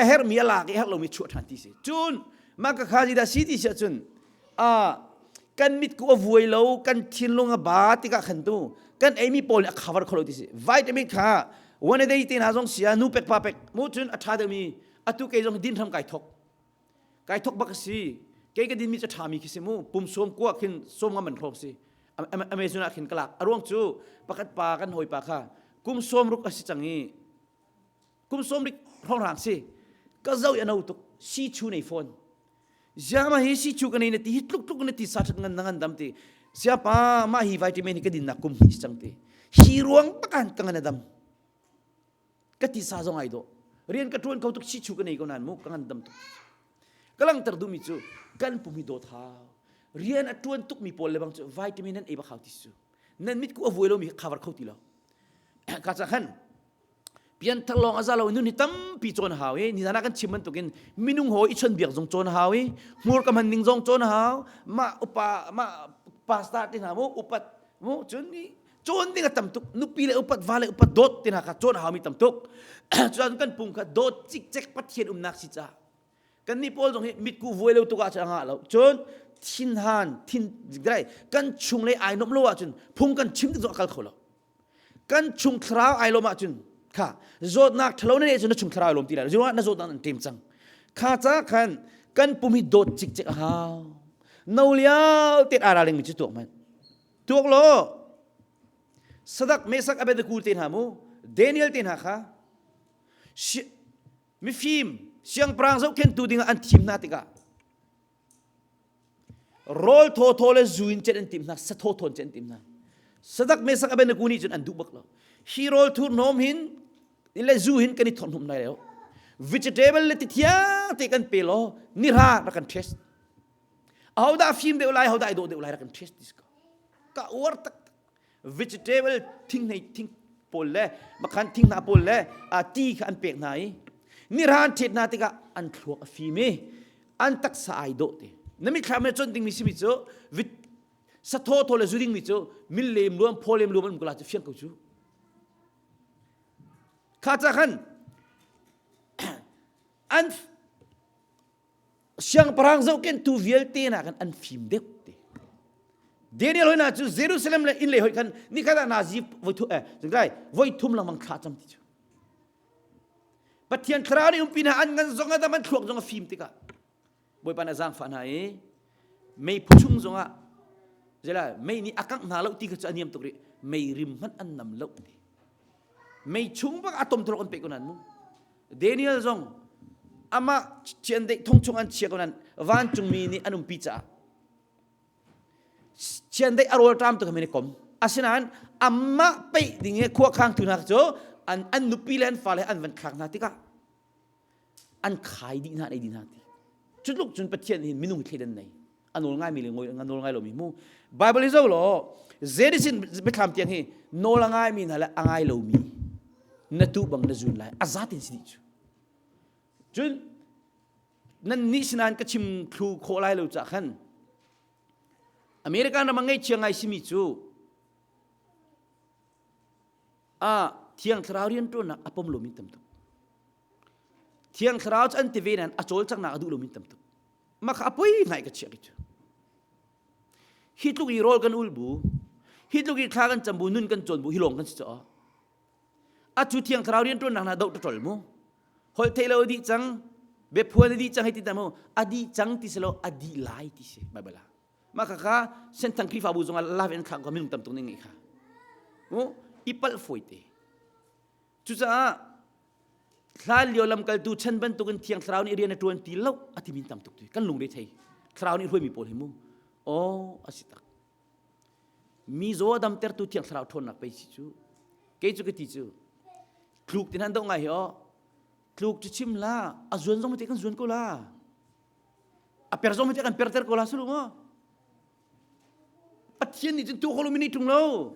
a hermi a lak i herh lomi chuah ṭhan ti si cun mah ka kha dah si ti si ahcun a kan mit ku a vuai lo kan thinlung a ba tikah khan tu kan eimi pawl nih a cover kho lo ti si vitamin kha one a day te hna zong sia nu pek pa pek mu cun a ṭha deuhmi atu kei zong din hram kai thok Kai thok bak a si. Kei ka dinmi cu ṭhami khi si mu. Pum sawm kua khin sawm nga man hrawng si. Amazon ah khin ka lak. A ruang cu pakhat pa kan hawipa kha kum sawm ruk a si cang i kum sawm rik hrawng si. Ka zo i a no tuk. Si chu nei fawn. Ziama hi si chu ka nei na ti hi tluk tluk na ti sa ṭhat ngan na ngan dam ti. Siapa mah hi vitamin hi ka dinnak kum hnih si cang ti. Hi ruang bakan ka ngan a dam. Ka tisa zong ai dawh. Rian ka ṭuan kho tuk si chu ka nei ko nain mu ka ngan dam tuk. Ka langhter duhmi cu kan pum hi dawt hau. Rian a ṭuan tukmi pawl le bang cu vitamin nan ei bak hau ti su. Nan mit ku a vuai lomi cover kho ti lo. Ka ca khan pianthar lawng a za lo nun hi tampi cawn hau i nizan ah kan chim bantukin minung hawi i chawnbiak zong cawn hau i hmurka hman ning zong cawn hau mah upa mah pastor te hna mu upat mu cun cawn ding a tam tuk nupi le upat va le upat dawt ti hna kha cawn a haumi tam tuk cun kan pung kha dawt cikcek pathian umnak si ca kan nih pawl zong hi mitku vuai lo tuk ah cun a ngah lo cun thinhan thin dai kan chung le ai nom lo ahcun phung kan chim tik zong a kal kho lo kan chung thlarau ai lom ahcun Kha zawtnak ṭhalo na neih cu na chung thlarau lawm ti lai lo. na zawtnak an ṭem cang. Kha ca khan kan pum hi dawt cikcek a hau. No liao te aa ralingmi cu tuak hmanh. Tuak law Sadak Mesak Abednego te hna mu Daniel te hna kha mifim siangpahrang zohkhenhtu dingah an thim hna tikah rawl thawthaw le zu in cet an timh hna sa thawthaw in cet an timh hna sadak mesak abednego nih cun an duh bak lo hi rawl thurhnawm hin le zu hin kan i thorhhnawm lai lo vegetable le ti thiang te kan pe law nira rak kan test ahodah fim deuh lai ahodah i dawh deuh lai rak kan test ti ko ka uar tak vegetable thing nei thing pawl le makhan thing hna pawl le a ti kha an pek hna i nirhan ṭhet hna tikah an thluak a fim i an taksa ai dawh te na mitthlam he chon dingmi simi cu sathaw thaw le zu dingmi cu mil lem luam phaw lem luam an um ko la cu fiang ko cu kha ca khan an Siangpahrang zohkhenhtu vialte nakin an fim deuh ti. Daniel hoi na cu Jerusalem le inn lei hoi khan nikhat ah nazi voi thu eh zingkai voi thum lengmang thla cam ti cu. Pathian thlarau nih umpi hna an ngan zong a dam an thluak zong a fim tikah Bawipa nih a zaangfah hna i meiphu chung zongah zela mei nih a kangh hna lo ti kha cu a niam tuk rih mei rim hmanh an nam lo ti mei chung bak a tom thorok an pe ko nan mu Daniel zong amah chiandeih thong chung an chia ko nan vancungmi nih an umpi caah chiandeih a rawl ṭam tu kha kom asinain amah peih ding i khua khangtu hna cu an an nupi le an fale an van thlak hna tikah an khai dih hna an ei dih hna ti cu tluk cun Pathian hin minung thleidan nei a nawl ngaimi le a nawl ngai lomi mu Bible hi zo law Genesis biathlam tiang hi nawl a ngaimi hna le a ngai lomi na tu bang na zun lai a zatin si dih cu cun nan nih sinain ka chim thlu khawh lai lo cah khan American ram a ngaihchia ngai simi cu a thiang thlarau rianṭuannak a pom lomi tam tuk thiang thlarau cu an ti ve nain a cawlcanghnak a duh lomi tam tuk mah kha a poi ngai ka chiah cu hi tluk i rawl kan ul bu hi tluk i thla kan cam bu nun kan cawn bu hi lawng kan si caw a cu thiang thlarau rianṭuannak hna doh ṭol mu holh theih lo dih cang biaphuan a dih cang hei ti ta mu a dih cang ti si lo a dih lai ti si bible ah mah kha kha senthang khrihfabu zongah live in thlak ko minung tam tuk ning ngeih kha mu i palh fawi te Cucaah hlan lio lamkaltu chan bantukin Thiang Thlarau nih rian a ṭuan ti lo a timi tam tuk ti kan lungre thei. Thlarau nih hruaimi pawl hi mu. Aw a si tak. Mi zaw a damtertu Thiang Thlarau ṭhawnnak pei si cu. Kei cu ka ti cu. Tluk tin han doh ngai hi aw. Tluk cu chim la, a zuan zong te kan zuan ko la. A per zong te kan perter ko la sulu maw? Pathian nih cun tu kholo mini ṭung lo.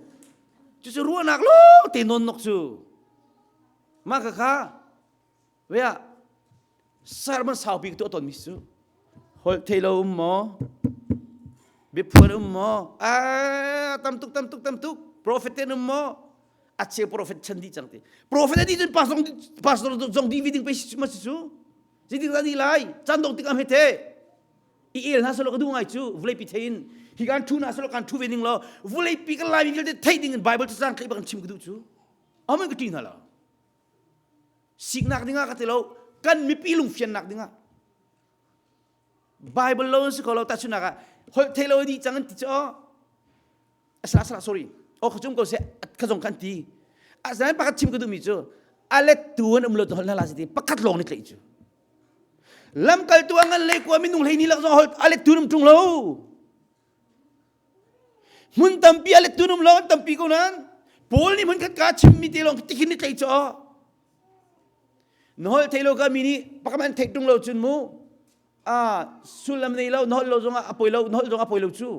Cucu ruahnak lawng te nawn nok cu. Mah kha kha vea sermon saupi ka tuah tawn mi cu. Holh thei lo um maw? Biaphuan um maw? Ah, tam tuk tam tuk tam tuk. Prophet ten um maw? A cheu prophet chan dih cang ti. Prophet dih cun pastor pastor zong dih vi ding pe si ma si cu. Zeitik dah dih lai? Caan dong tik am he the. I el hna selaw ka duh ngai cu vawleipi thei in hi kan thu hna selaw kan thu ve ning law vawleipi kan laimi vialte theih ding in Bible cacang tleih bak in chim ka duh cu amen ka ṭih hna lo siknak dingah ka ti lo kan mipi lungfiannak dingah Bible lo si ko lo tahchunhnak ah holh thei lo dih cang an ti cu asala asala sorry o kha cum ko seh kha zong khan ti asinain pakhat chim ka duhmi cu a lettu an um lo holh hna la si ti pakhat lawng ni tleih cu lamkaltu a ngan le kua minung hlei ni lak zong holh a lettu um ṭung lo hmun tampi a lettu um lo an tampi ko nan Paul nih hmun khat ka chimmi te lawng tikhin ni tleih cu na holh thei lo ka mi nih pakhat an theih ṭung lo cun mu a sullam nei lo na holh lo zongah a poi lo na holh zong a poi lo cu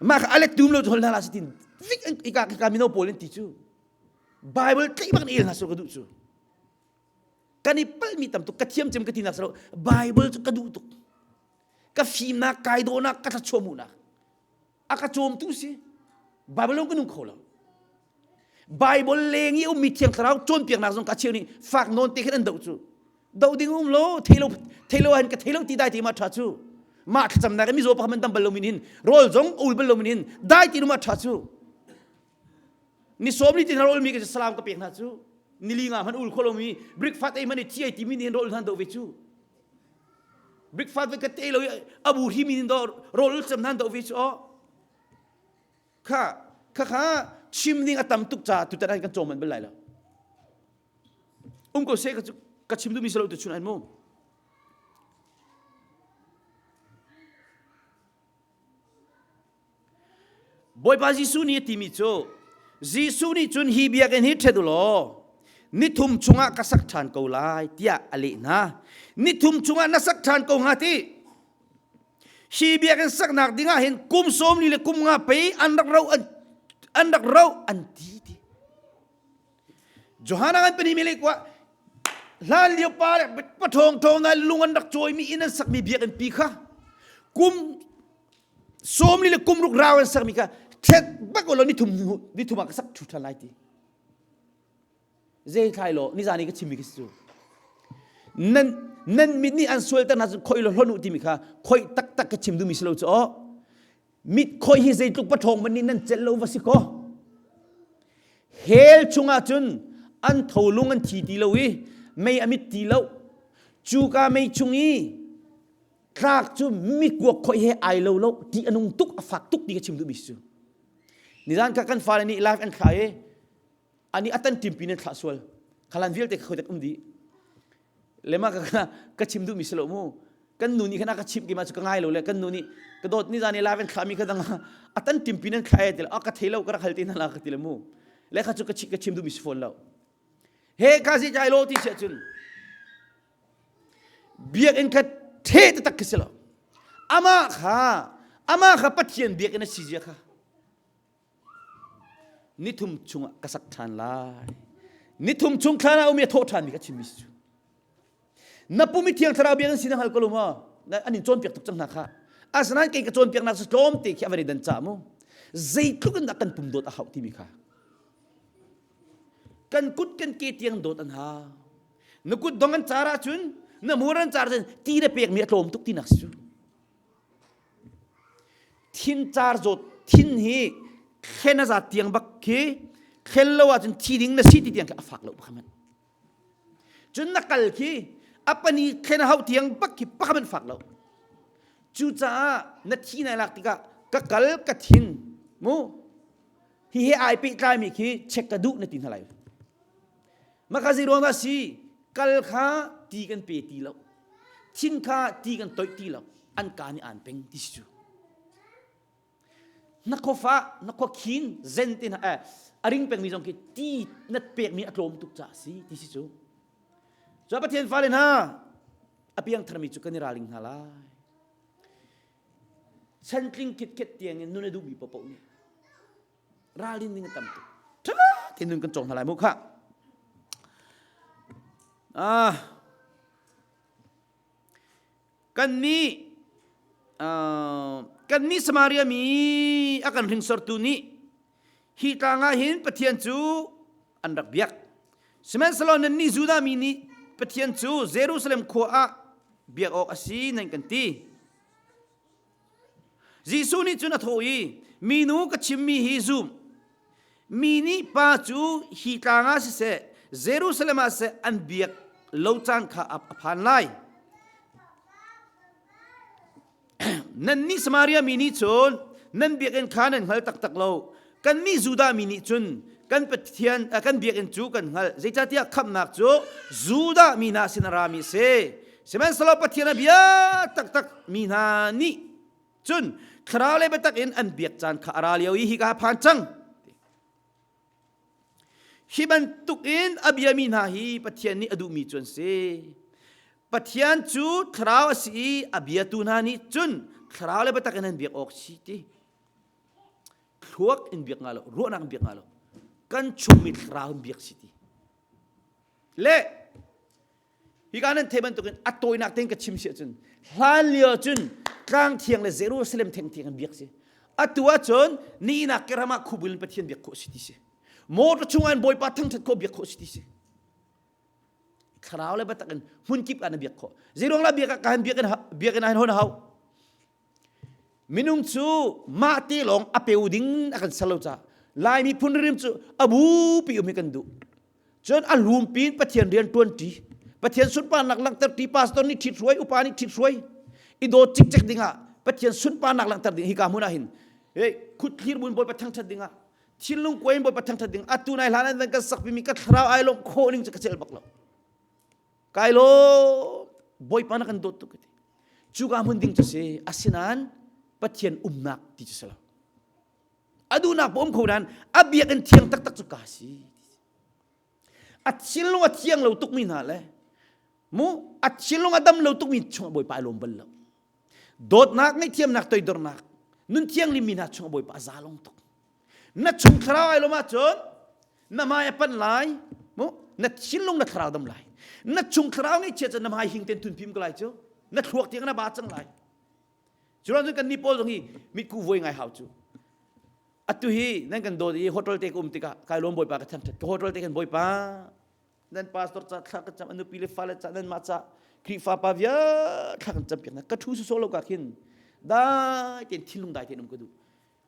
mah kha a let tum lo cu hna la si tin vik ika ka mino pawl in ti cu Bible tleih bak in el hna sur ka duh cu kan i palmi tam tuk ka thiam cem ka ti nak salo Bible cu ka duh tuk ka fimnak kai dawhnak ka thlachuah hmuhnak a ka cawmtu si Bible lawng ka nung kho lo Bible leng i ummi thiang thlarau cawnpiaknak zong ka cheu nih fak nawn te khin an doh cu do ding um lo thei lo thei lo han ka thei lo ti dai ti ma tha cu mah thlacamnak in mizaw pakhat man dam bal lo min hin rawl zong ul bal lo min hin dai ti ma tha cu ni sawm ni tin rawl mi ka salam ka pek hna cu. Nili nga hman ul kho lomi breakfast ei man i thi ei timi nih rawl hnan do ve cu. Breakfast ve ka te lo i abu hi mi do rawl cem hnan do ve cu o. Kha kha kha chim ding a tam tuk ca tutan an kan cawm man bal lai lo. Um ko se ka ka chim duhmi si lo tu chun an mu. Bawipa Jesuh nih a timi cu Jesuh nih cun hi biakinn hi ṭhet u law nithum chungah ka sak ṭhan ko lai tiah a leh hna. Nithum chungah na sak ṭhan ko hnga ti. Hi biakinn saknak dingah hin kum sawmli le kum nga pei an rak ro an, an rak ro an ti ti. Johanna kan pani mele kwa hlan lio pa le pathawng thawng na lung an rak cawimi inn an sakmi biakinn pi kha kum sawmli le kum ruk rau an sakmi kha ṭhet bak lo nithum nithum ah ka sak ṭhu ṭhan lai ti zei thlai lo nizan i ka chimmi ka si cu nan nan mit nih an sualter hna cun khoi lo hlon u timi kha khoi taktak ka chim duhmi si lo cu aw mit khoi hi zeitluk paṭhawng man nih nan celh lo va si kaw hell chungah cun an tholung an thi ti lo i mei a mit ti lo cuka mei chung i tlak cu mikuak khoi he ai lo lo ti a nung tuk a fak tuk ti ka chim duhmi si cu nizan kha kan fale nih live an thlah i ani atan timpi nan thlah sual khalan vialte kha khoitak um dih lema ka ka chim duhmi si lo mu kan nu nih khan a ka chimh ki ma cu ka ngai lo le kan nu nih ka dawt ni zan i live an thlah mi kha dang atan timpi nan thlah e ti a ka thei lo ka rak hal te hna la ka ti le mu le kha cu ka ka chim duhmi si fawn lo He ka si jai lo ti si ahcun biakinn kha the taktak khi si lo. Amah kha amah kha Pathian biakinn a si zia kha nithum chungah ka sak ṭhan lai. Nithum chung thlan ah um i a thawh ṭhanmi ka chimmi si cu. Na pum i Thiang Thlarau biakinn si na hngal ko lo maw? An in cawnpiak tuk cang hna kha. Asinain kei ka cawnpiaknak cu tlawmte khi a van i dan ca mu. Zeitluk in dah kan pum dawt a hauh timi kha. Kan kut kan ke tiang dawt an hau. Na kut dong an car ahcun na hmur an car cun ti na pekmi a tlawm tuk tinak si cu. Thin car zawt thin hi thlen a zat tiang bak khi thlen lo ahcun thi ding na si ti tiang khi a fak lo bak man. Cun na kal khi a pani thlen a hauh tiang bak khi pakhat man fak lo. Cucaah na thi nai lak tikah ka kal ka thin mu Hihi ai pehtlaimi khi check ka duh na ti hna lai. Maka zei ruang dah si kal kha ti kan pe ti lo. Thin kha ti kan toih ti lo. An ka nih an peng ti si cu. Na khofa na khua khin zen te na eh a ring pengmi zong khi ti na pekmi a tlawm tuk ca si ti si cu. Cu Pathian fale hna a piang tharmi cu kan i ralring hna lai. Chantling khitkhet tiang in nun a duhmi paohpaoh nih ralrin ding a tam tuk. Ṭha tein nun kan cawng hna lai mu khah. Ah, kannih uh, kannih Samaria mi a kan hringsortu nih hi tlang ah hin Pathian cu an rak biak. Sihmanhsehlaw nannih Judah mi nih Pathian cu Jerusalem khua ah biak awk a si nan kan ti. Jesuh nih cun a thawh i, Minu ka chimmi hi zum. Mi nih pa cu hi tlang ah siseh, Jerusalem ah siseh an biak lo caan kha a phan lai. Nannih Samaria mi nih cun nan biakinn kha nan hngal taktak lo. Kannih Judah mi nih cun kan Pathian kan biakinn cu kan hngalh. Zeicahtiah khamhnak cu Judah mi hna sin a rami a si. Sihmanhsehlaw Pathian a bia taktak mi hna nih cun thlarau le biatak in an biak caan kha a ra lio i hika a phan cang. Hi bantuk in a biami hna hi Pathian nih a duhmi cu an si. Pathian cu thlarau a si i a biatu hna nih cun thlarau le biatak in an biak awk si ti. Thluak in biak nga lo, ruahnak in biak nga lo. Kan chungmi thlarau in biak si ti. Le Hika nan theih bantukin a tawinak tein ka chim si ahcun hlan lio cun tlang thiang le Jerusalem theng thiang in biak si. Atu ahcun ninak ke ram ah khubul in Pathian biak khawh si ti si. Motor chungah in Bawipa thangṭhat khawh biak khawh si ti si. Thlarau le biatak in hmun kip ah na biak khawh. Zeiruang lah biak ah ka han biak in biak in hon hau. Minung cu mah te lawng a peu ding a kan ser lo caah Lai miphun rim cu a bupi um hi kan duh. Cun a hlumpi in Pathian rian ṭuanṭi. Pathian sunparnak langhter ti pastor nih ṭhit hruai, upa nih ṭhit hruai. I dawt cikcek dingah Pathian sunparnak langhter ding hika hmun ah hin hey, khut thlir buin Bawipa thangṭhat dingah thinlung kuai in Bawipa thangṭhat ding atu nai hlan an van kan sakpi mi ka thlarau ai lawmh khawh ning cu ka celh bak lo. Kai lawm Bawipa na kan dawt tuk ti. Cuka hmun ding cu si asinain Pathian umnak ti cu si lo. A duhnak pa um kho nain a biakinn thiang taktak cu ka si. A thinlung a thiang lo tukmi hna le mu a thinlung a dam lo tukmi chungah Bawipa ai lawm bal lo. Dawtnak, ngaihthiamnak, toidornak, nun thianghlim mi hna chungah Bawipa a za long tuk. Na chung thlarau ai lawm ahcun na hmai a panh lai, mu na thinlung na thlarau dam lai. Na chung thlarau ngaihchia cun na hmai hing ten thun phim ko lai cu. Na thluak tiang na ba cang lai. Cu ruang cun kan nih pawl zong hi mitku vuai ngai hau cu. Atu hi nan kan dawt i hotel te ka um tikah kai lawm Bawipa ka thangṭhat. Ka hotel te kan Bawipa nan pastor ca thla ka cam, a nupi le fale ca nanmah ca Khrihfa pa vial thla kan campiak hna. Ka ṭhu sawsawh lo ka khin dai tein thinlung dai tein um ka duh.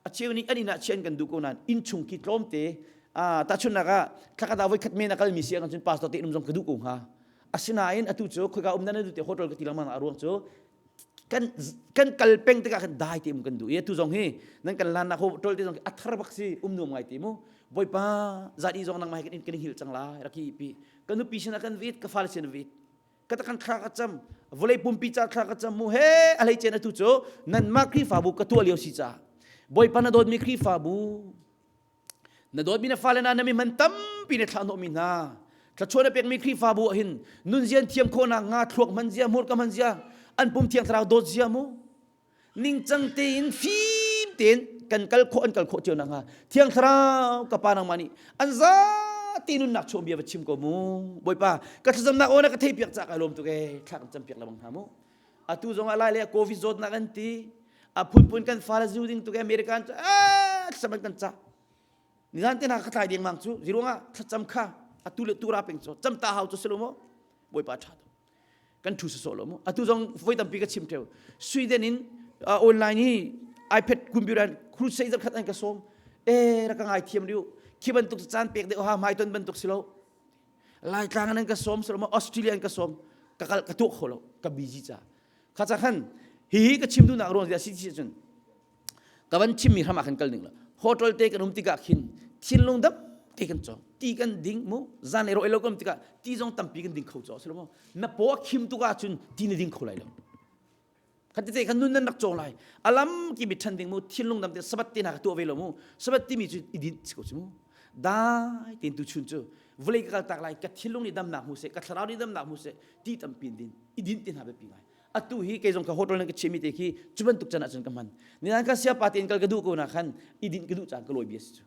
A cheu nih an inn ah chiah an kan duh ko nain inn chung khi tlawmte tahchunhnak ah thlakhat ah voikhat men a kalmi si ahcun pastor te inn um zong ka duh ko hnga. Asinain atu cu khoika um nan duh te hotel ka ti lengmang a ruang cu kan kan kal peng tikah khan dai te um kan duh i atu zong hi nan kan lannak hotel te zong a thar bak si um nuam ngai te mu Bawipa zat i zong nangmah he kan kan hil cang lai rak hi pi ka nupi sinah kan vit ka fale sin vit ka ta kan thla ka cam vawlei pumpi ca thla ka cam mu he a hlei cen atu cu nanmah Khrihfabu ka tuah lio si ca Bawipa na dawtmi Khrihfabu Na dawtmi na fale hna na mi man tampi na thlahhnawhmi hna thluachuah na pekmi Khrihfabu ah hin nunzian thiam khawhnak hnga thluak hman zia hmurka hman zia an pum thiang thlarau dawt zia mu ningcang tein fim tein kan kal khawh an kal khawh cio nak hnga thiang thlarau ka pa nangmah nih an zati nunnak chuah bia va chim ko mu Bawipa ka thlacamnak aw na ka theihpiak ca kai lawm tuk ee thla kan campiak lebang hna mu atu zong ah lai le covid zawtnak an ti a phunphun kan fale zu ding tuk American cu eh thlacam an kan cah nizan te hna ka tlai dengmang cu ziruangah thlacam kha atu le tu ra peng cu cam ta hau cu si lo maw Bawipa ṭha to kan ṭhu sawsawh lo mu atu zong voi tampi ka chim ṭheu Sweden in online hi iPad computer crusade khat an ka sawm eh rak ka ngai thiam riu khi bantuk caan pek deuh ha hmai ton bantuk si lo Laitlang an ka sawm si lo maw Australia an ka sawm ka kal ka tuah kho lo ka busy ca kha ca khan hihi ka chim duhnak ruang si si cun ka van chimmi hram ah khan kal ning lo hotel te kan um tikah khin thinlung dam te kan cawng ti kan ding mu zan le ro lo kan um tikah ti zong tampi kan ding kho chaw si lo maw na paw a khim tuk ahcun ti na ding kho lai lo Khat tete khan nun nan rak cawng lai. Alam ki mi ṭhan ding mu thinlung dam te sabat te na ka tuah ve lo mu. Sabat timi cu i din si ko si mu. Dai tein tu chun cu vawlei ka kal tak lai ka thinlung nih damnak hmu seh ka thlarau nih damnak hmu seh ti tampi in din i din te hna biapi ngai. Atu hi kei zong ka hotel nan ka chiahmi te khi cu bantuk can ahcun ka hman. Nilan ka siapa tein kal ka duh ko na khan i din ka duh caan ka lawi bia si cu.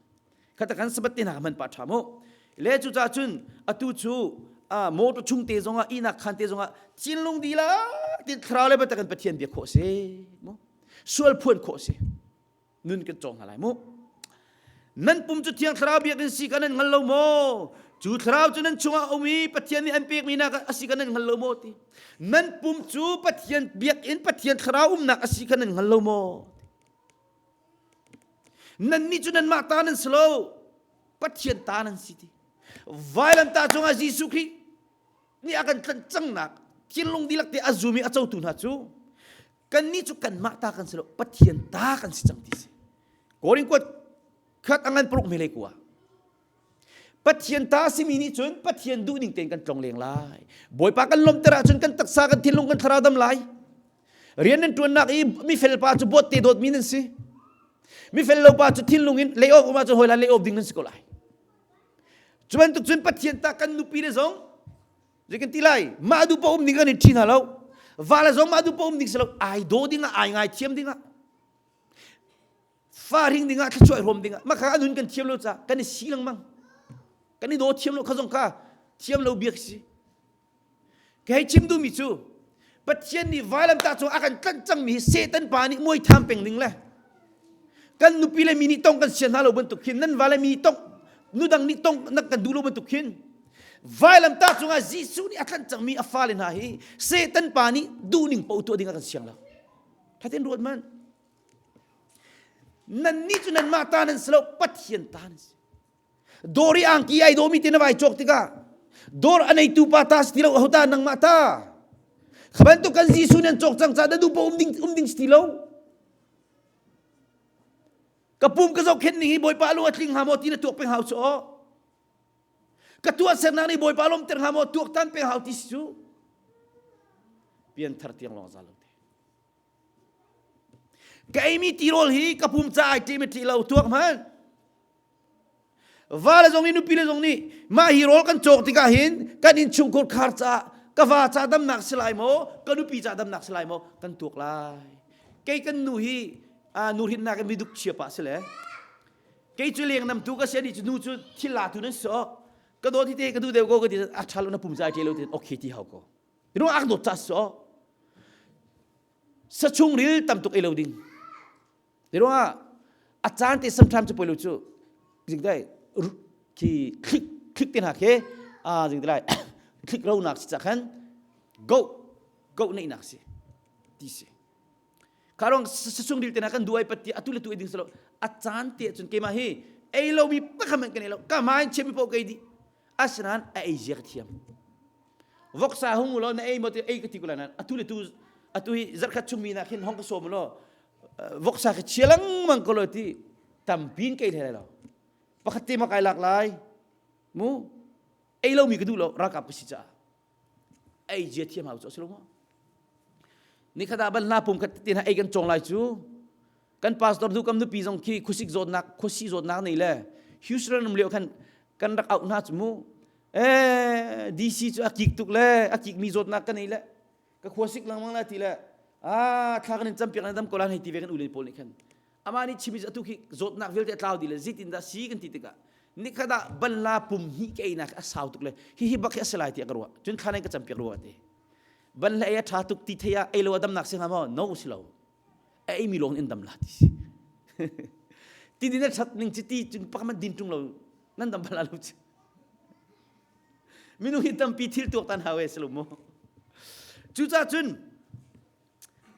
Khata kan sabat te hna ka hman pa ṭha mu. Le cucaah cun atu cu motor chung te zongah ihnak khan te zongah thinlung dihlak tin thlarau le biatak in Pathian biak khawh si mu sual phuan khawh si nun kan cawng hna lai mu nan pum cu thiang thlarau biakinn si ka nan hngal lo maw cu thlarau cu nan chungah a um i Pathian nih an pekmi nak a si ka nan hngal lo maw ti nan pum cu Pathian biakinn Pathian thlarau umnak a si kha nan hngal lo maw Nannih cu nanmah ta nan si lo, Pathian ta nan si ti. Vailamtah cungah Jesuh Khrih nih a kan tlanh cangnak thinlung dihlak te a zum i a cotu hna cu kannih cu kanmah ta kan si lo, Pathian ta kan si cang ti si. Korin kuat khat a ngan paruk mele kua. Pathian ta simi nih cun Pathian duhning tein kan tlong leng lai. Bawipa kan lawmhter ahcun kan taksa, kan thinlung, kan thlarau dam lai. Rian nan ṭuannak i mifel pa cu bawtte dawtmi nan si. Mifel lo pa cu thinlung in lay off um ahcun hawi lay off ding nan si ko lai. Cu bantuk cun Pathian ta kan nupi le zong zei kan ti lai mah duh pa um ding kan i ṭhi hna lo. Va le zong mah duh pa um ding si lo ai daw ding ah ai ngai thiam ding ah fa ring dingah thluachuah i hrawm dingah mah kha a nun kan thiam lo ca kan i si lengmang kan i daw thiam lo kha zong kha thiam lo biak si ka hei chim duhmi cu Pathian nih vailamtah cung a kan tlanh cangmi hi Satan pa nih muai tham peng ding le kan nupi le mi nih tong kan sian hna lo bantuk khin nan va le mi tong nudang nih tong nak kan duh lo bantuk khin vailamtah cungah Jesuh nih a tlanh cangmi a fale hna hi Satan pa nih duhning paoh tuah ding a kan siang lo thatin ruat man Nannih cu nanmah ta nan si lo, Pathian ta nan si. Dawr i angki ai dawmi te na vai cawk tikah. Dawr a neitu pa ta si ti lo, aho ta nangmah ta. Kha bantuk kan Jesuh nih an cawk cang ca na duh paoh um ding um ding si ti lo. Ka pum ka zohkhenh ning hi Bawipa lung a tling hnga maw ti na tuak peng hau cu aw. Ka tuahsernak nih Bawipa lawmter hnga maw tuaktan peng hau ti si cu. Pianthar tiang lawng za lo te. Ka eimi tirawl hi ka pum ca ai ṭem i lo tuak hmanh. Va le zong nih nupi le zong nih mah hi rawl kan cawk tikah hin kan innchungkhar khar caah ka va ca damnak si lai maw ka nupi ca damnak si lai maw kan tuak lai. Kei kan nu hi nu hrinnak in miduk chia pah si le kei cu leng namtu ka si ani cu nu cu thil latu nan si ok ka dawt hi te ka duh deuh ko ka ti a ṭha lo na pum ca ai ṭe lo ti okay ti hau ko. Inu ak dawt ca si ok. Sa chungril tam tuk ei lo ding. Ti ruangah a caan te sometimes cu poi lo cu jing dai khi thlik thlik te hna khi a jing lai thlik ro nak si ca khan go go nei nak si ti si karong sasung dil te na kan duai patti atu le tu ding salo a caan te cun keimah hi ei lo mi pakhat kan ei lo ka main chemi po kai di asinain a ei zia ka thiam voksa hung law na ei maw ti ei ka ti ko lai nain atu le tu atu hi zarkhat chung mi nak hin hong ka sawm law voksa ka chia lengmang ko lo ti tampin ka ei hlei lai lo pakhat te ma kai lak lai mu ei lo mi ka duh lo ralkap ka si caah ei zia thiam hau cu a si lo maw nikhat ah ban hla pum khat te hna ei kan cawng lai cu kan pastor du kam nupi zong khi khuasik zawtnak khuasi zawtnak nei le Houston um lio khan kan rak auh hna cu mu eh DC cu a kik tuk le a kik mi zawtnak ka nei le ka khuasik lengmang la ti le ah thla kan in campiak na dam ko la hei ti ve kan ule pawl nih khan amah nih chimi atu khi zawtnak vialte a tlau dih le zeitin dah si kan ti tikah nikhat ah banla pum hnih ka einak a sau tuk le hihi bak hi a si lai tiah ka ruah cun thla nan ka campiak rua ti banla ei a ṭha tuk ti thei ah ei lo a damnak si hnga maw no si lo a eimi lawng in dam la ti si ti din a ṭhat ning ci ti cun pakhat din ṭung lo nan dam bal lo ci minung hi tampi thil tuaktan hau e si lo maw cucaah cun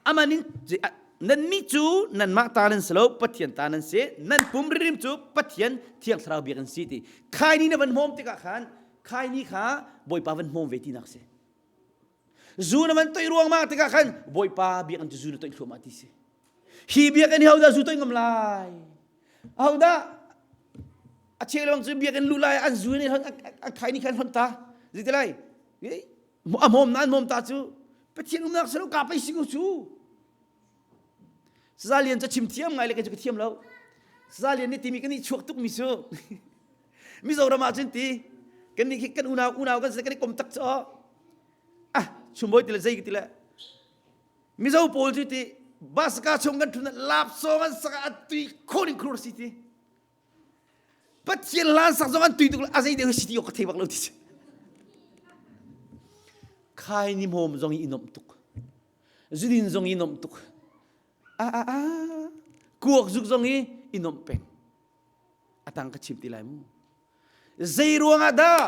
aman in nannih cu nanmah ta nan si lo Pathian ta nan si nan pum ririm cu Pathian thiang thlarau biak an si ti khaini na van hmawm tikah khan khaini kha Bawipa van hmawm ve tinak si zu na van toih ruangmang tikah khan Bawipa biakinn cu zu na toih thluahmah ti si hi biakinn hi hodah zu toih ngam lai hodah a cheu lawng cu biakinn luh lai an zu nih an khai ni khan hon ta zeiti lai a hmawm na an hmawm ta cu Pathian umnak salo ka pei si ko cu Saza Lian cu chim thiam ngai le kei cu ka thiam lo Saza Lian nih timi kan i chuak tuk mi cu Mizoram ah cun ti kan nih khi kan unau unau kan si kan i kom tak cu ah chumbawi ti le zei ti le Mizo pawl cu ti bus ka chung kan thun lap song an sak a tui khawning khur si ti Pathian hlan sak zong an tui tuk a zei deuh si ti ka thei bak lo ti khai ni mom zong i nom tuk zudin zong i nom tuk a a a kuak zuk zong i i nom peng atang ka chim ti lai mu zei ruangah dah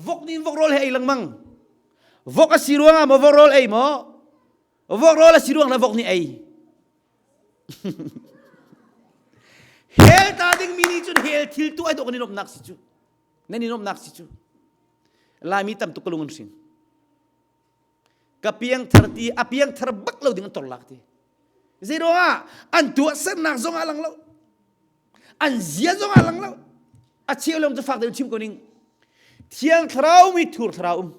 vok nin vok rawl he ei lengmang vok a si ruangah maw vok rawl ei maw vok rawl a si ruang le vok nih ei hell ta ding mi nih cun hell thil tu ai dawh kan i lawmhnak si cu nan i lawmhnak si cu laimi tam tuk ka lung an hring ka piangthar ti a piangthar bak lo ding an tor lak ti zei ruangah an tuahsernak zong ah lang lo an zia zong ah lang lo a cheu lawng cu fak deuh chim ko ning thiang thlarau mi thur thlarau um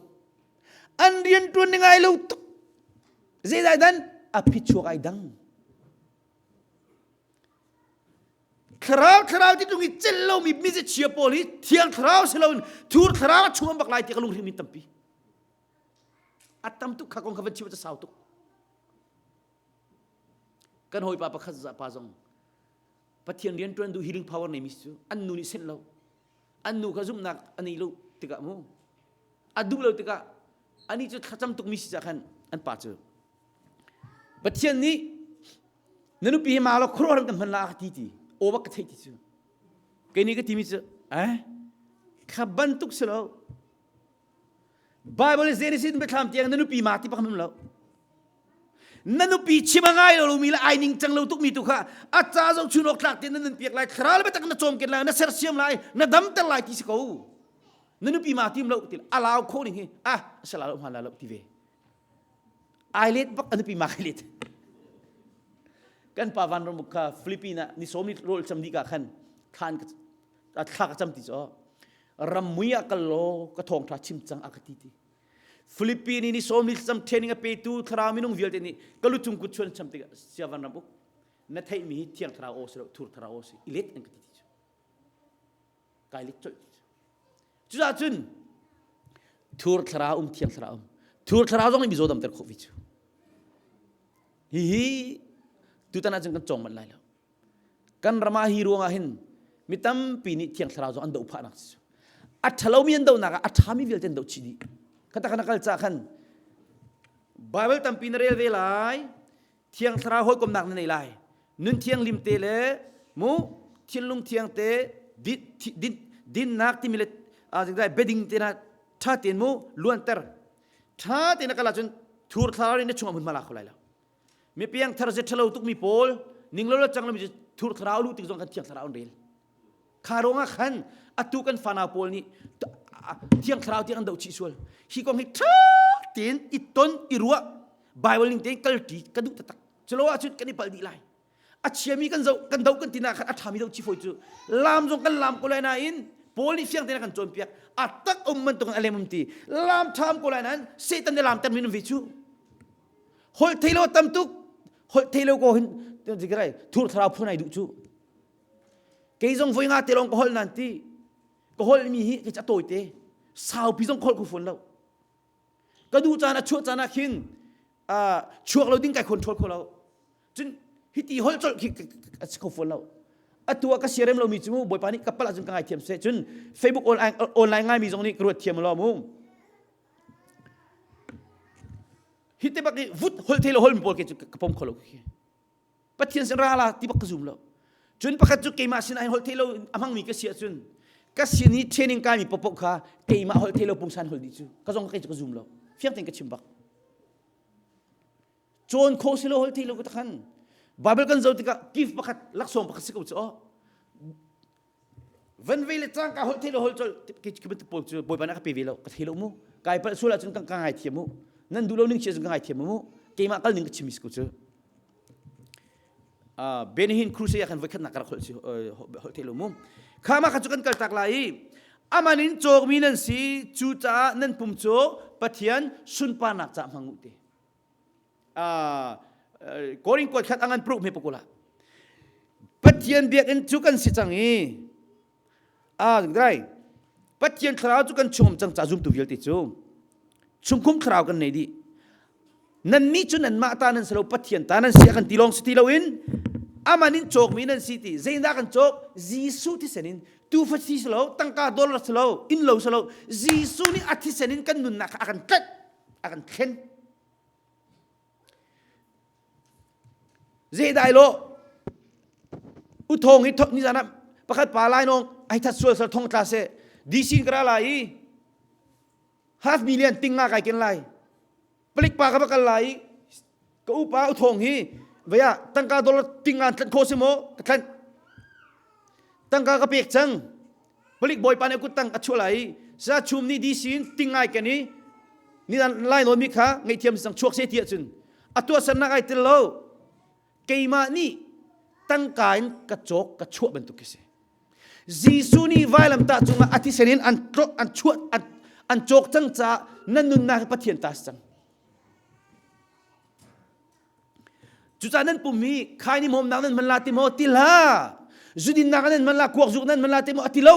an rian tuan ning ai lo tuk zeidai dan a phichuak ai dang thlarau thlarau ti tung i cel lomi mize chia pawl hi thiang thlarau si loin thur thlarau a chuam bak lai ti ka lunghring mi tampi a tam tuk kha kong kha van chim cu sau tuk kan hawipa pakhat pa zong Pathian rian ṭuan duh healing power nei mi cu an nu nih senh lo an nu kha zumhnak a nei lo tikah mu a duh lo tikah ani cu thlacam tuk mi si cah khan an pa cu Pathian nih na nupi hi ma lo khuaruahhar kan hman la ka ti ti aw bak ka theih ti cu kei nih ka ti mi cu eh kha bantuk si lo Bible Genesis biathlam tiang na nupi ma ti pakhat lo. Na nupi chim a ngai lo mi le ai ning cang lo tuk mi tu kha a ca zo chun awk tlak te na nun piak lai thlarau le biatak na cawm ken lai na sersiam lai na damter lai ti si ko. Na nupi ma tim lo ti a lau kho ning hi ah sala lo hman la lo ti ve. Ai let bak a nupi ma kai let. Kan pa van ram kha Philippines ah ni som ni rol cham di ka khan khan ka thla ka cham ti cho ram mui ah kal lo ka thong tha chim chang a ka ti ti. Philippines ni som ni cham training a pe tu thlarau minung vialte nih ka lu cung kut chuan cham tik sia van ram uk na theih mi hi thiang thlarau aw si lo thur thlarau aw si i let an ka ti ti kai let colh ti cucaah cun thur thlarau um thiang thlarau um thur thlarau zong nih mizaw damter khawh ve cu hihi tutan ahcun kan cawng manh lai lo kan ram ah hi ruangah hin mi tampi nih thiang thlarau zong an doh phahnak si a ṭhalomi an dohnak ah a ṭhami vialte an doh chih dih khata khan a kal ca khan Bible tampi na rel ve lai Thiang Thlarau hawikomnak na nei lai. Nun thianghlim te le mu thinlung thiang te din, dinnak timi le beding te na tha tein mu luanter. Tha tein na kal ahcun thur thlarau in na chungah hmunhma la kho lai lo. Mi piang thar ze thalo tuk mi pawl ning lo lo cang lo mi thur thlarau lu tik zong kan thiang thlarau an rel. Kha ruangah khan atu kan fanau pawl nih thiang thlarau tiang an doh chih sual. Hi kong hi ṭha tein i ton i ruah Bible ning tein kalṭi ka duh taktak. Culo ahcun kan i palh dih lai. A chiami kan zoh kan doh kan ti nak khan a ṭhami doh chih fawi cu. Lam zong kan lam ko lai nain Paul nih fiang tein a kan cawnpiak. A tak um bantuk in a lem um ti. Lam ṭha um ko lai nain Satan nih lam ter mi ve cu. Holh thei lo tam tuk. Holh thei lo ko hin thur thlarau phun ai duh cu. Kei zong voi nga te lawng ka holh nan ti. Ka holhmi hi kei cu a tawite. Saupi zong ka holh kho fawn lo. Ka duh caan a chuah caan ah khin chuak lo ding kai control kho lo. Cun hiti holh colh khi a si kho fawn lo. Atu ah ka siarem lomi cu mu Bawipa nih ka palh ahcun ka ngaithiam seh. Cun Facebook online, online ngaimi zong nih ka ruat thiam lo mu. Hi te bak i vut holh thei lo holmi pawl ke cu ka pom kho lo khi. Pathian sin ra la ti bak ka zum lo. Cun pakhat cu keimah sin ah holh thei lo a hmangmi ka si ahcun ka sin i training kaimi popoh kha keimah holh thei lo pungsan holh dih cu ka zong kei cu ka zum lo. Fiang tein ka chim bak. Cawn kho si lo holh thei lo ka takhan. Bible kan zoh tikah gift pakhat laksawng pakhat si ko cu aw. Van ve le cangka holh thei lo holh col ki bantuk pawl cu bawipa nih a ka pe ve lo ka thei lo mu kai palh sual ahcun ka ka ngaithiam mu nan duh lo ning si ahcun ka ngaithiam mu keimah kal ning ka chim mi si ko cu Benihin crusade ah khan voikhatnak ka rak holh si holh thei lo mu kha mah kha cu kan kal tak lai i aman in cawkmi nan si cu caah nan pum cu Pathian sunparnak ca hmang u ti Korin kuat khat angan pruk me pakula Pathian biakinn cu kan si cang i a dai Pathian thlarau cu kan chungum cang ca zumtu vialte cu chungkhum thlarau kan nei dih nannih cu nanmah ta nan si lo Pathian ta nan si a kan ti lawng si ti loin aman in cawkmi nan si ti zeidah kan cawk Jesuh thisen in tufa si si lo tangka dollar si lo inn lo si lo Jesuh nih a thisen in kan nunnak kha a kan tlaih a kan thlen Zeidai lo u thong hi ni zan ah pakhat pa lai nong ai that sual sal thong tla se DC ka ra lai i half million ting nga kai ken lai palik pa ka va kal lai i ka upa u thong hi vaya tangka dollar ting ngan tlan kho si mo ka tlan tangka ka pek cang palik bawipa nih kut tang a chuah lai i sa chum nih DC in ting ngai ken i ni lai nawn mi kha ngaihthiam sang chuak se ti ahcun a tuahsernak ai tel lo keimah nih tangka in ka cawk ka chuah bantuk khi si Jesuh nih vailamtah cungah a thisen in an an chuah an, an cawk cang caah nan nunnak hi Pathian ta si cang Cucaah nan pum hi khaini hmawmnak nan hman la ti maw? Ti hlah. Zudinnak nan hman la, kuak zuk nan hman la ti maw? A ti lo.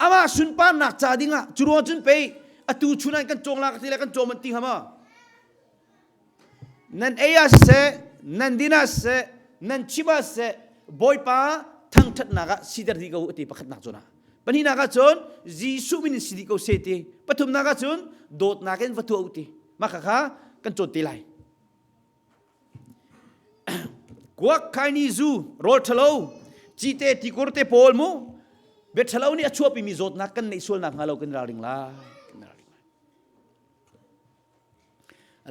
Amah sunparnak ca dingah cu ruang cun pei atu chun ah kan cawng la ka ti le kan cawm an ti hnga maw? Nan ei ah siseh, nan din ah siseh, nan chim ah siseh, Bawipa thangṭhatnak ah siter dih ko ti pakhatnak zawn ah. Pahnihnak ah cun Jesuh min in si dih ko seh ti. Pathumnak ah cun dawtnak in va tuah u ti. Mah kha kan cawn te lai. Kuak khaini zu rawl ṭhalo cite tikur te pawl mu bia ṭhalo nih a chuahpimi zawtnak kan neih sualnak hnga lo kan ralring lai. Kan ralring lai.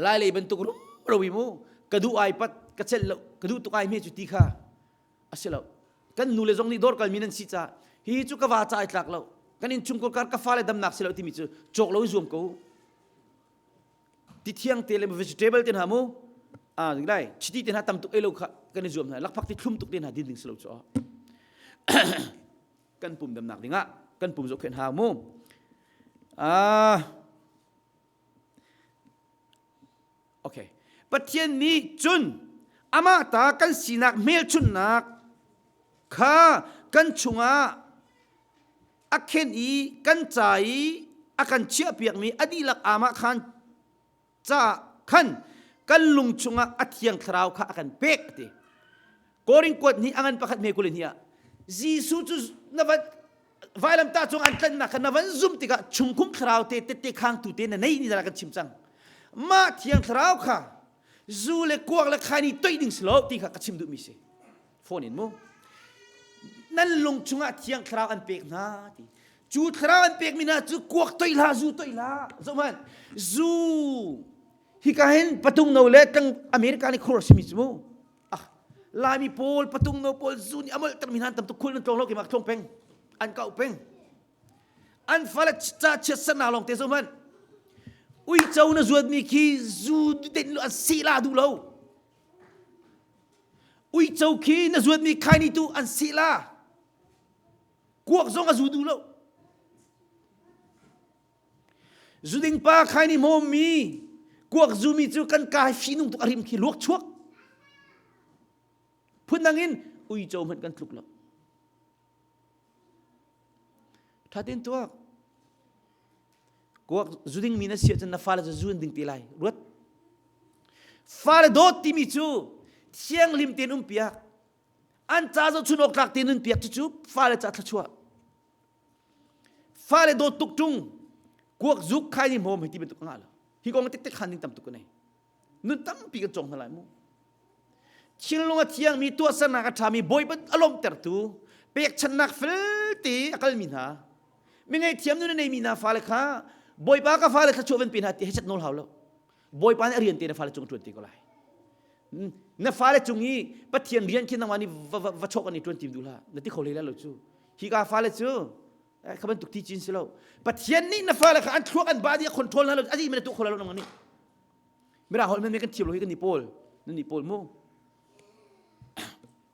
Lai lei bantuk rumro i mu ka duh ai pat ka celh lo ka duh tuk ai hme cu ti kha a si lo. Kan nu le zong nih dawr kalmi nan si caah hi cu ka va ca ai tlak lo. Kan innchungkhar kar ka fale damnak si lo timi cu cawk lo i zuam ko. Ti thiang te le vegetable te hna mu ah lai chiti te hna tam tuk ei lo kha kan i zuam hna lakphak ti thlum tuk te hna din ding si lo cu. Kan pum damnak dingah kan pum zohkhenh hau mu. Ah Okay. Pathian nih cun amah ta kan sinak hmelchunhnak kha kan chungah a khen i kan ca i a kan chiahpiakmi a dihlak amah khan ca khan kan lung chungah a thiang thlarau kha a kan pek ti. Korin kuat nih a ngan pakhat hme kulin hi ah Jesuh cu na van vailamtah cung an tlannak kha na van zum tikah chungkhung thlarau te tette khangtu te na nei ni dara kan chim cang mah thiang thlarau kha zu le kuak le khaini toih ding si lo ti kha ka chim duhmi si phone in mu nan lung chungah thiang thlarau an pek hna ti cu thlarau an pekmi hna cu kuak toih hlah zu toih hlah zohhmanh zu hika hin patung no le tang America nih khur simi cu mu ah Laimi pawl patung no pawl zu nih a molhter mi hna tam tuk khul nan tlawng lo keimah tlawng peng an kau peng an fale ca chiat sernak lawng te zo hmanh uico na zuat mi khi zu den lu an si la duh lo uico khi na zuat mi khaini tu an si la kuak zong a zu duh lo Zuding pa khaini hmawmmi kuak zumi cu kan ka hi fihnung tuk a rim khi luak chuak. Phundang in uico hmanh kan tluk lo. Ṭha tein tuak. Kuak zuding mi na si ahcun na fale cu zu an ding te lai. Ruat. Fale dawt timi cu thianghlim tein um piak. An ca zohchun awk tlak tein nun piak cucu fale ca thluachuah. Fale dawt tuk ṭung kuak zuk khai ni hmawm hei ti bantuk ngah lo. Hi kong tiktik khan ding tam tuk ka nei. Nun tampi kan cawng hna lai mu. Thinlung a thiangmi tuahsernak a ṭhami Bawipa a lawmhtertu pekchanhnak felte a kalmi hna mi ngaihthiam nun a neimi hna fale kha Bawipa ka fale thluachuah van pe hna ti hei nawl hau lo. Bawipa nih a rian te na fale cung a ṭuan te ko lai. Na fale cung i Pathian rian khi nangmah nih va, va, va chawk an i ṭuan tim duh hlah. Na ti kho hlei lai lo cu. Hi ka fale cu kha bantuk ti cin si lo. Pathian nih na fale kha an thluak an ba dih a control hna lo. Azi men tu kho lo nang nih. Mirang holh men kan thiam lo hi kan ni pawl. Nan ni pawl mu.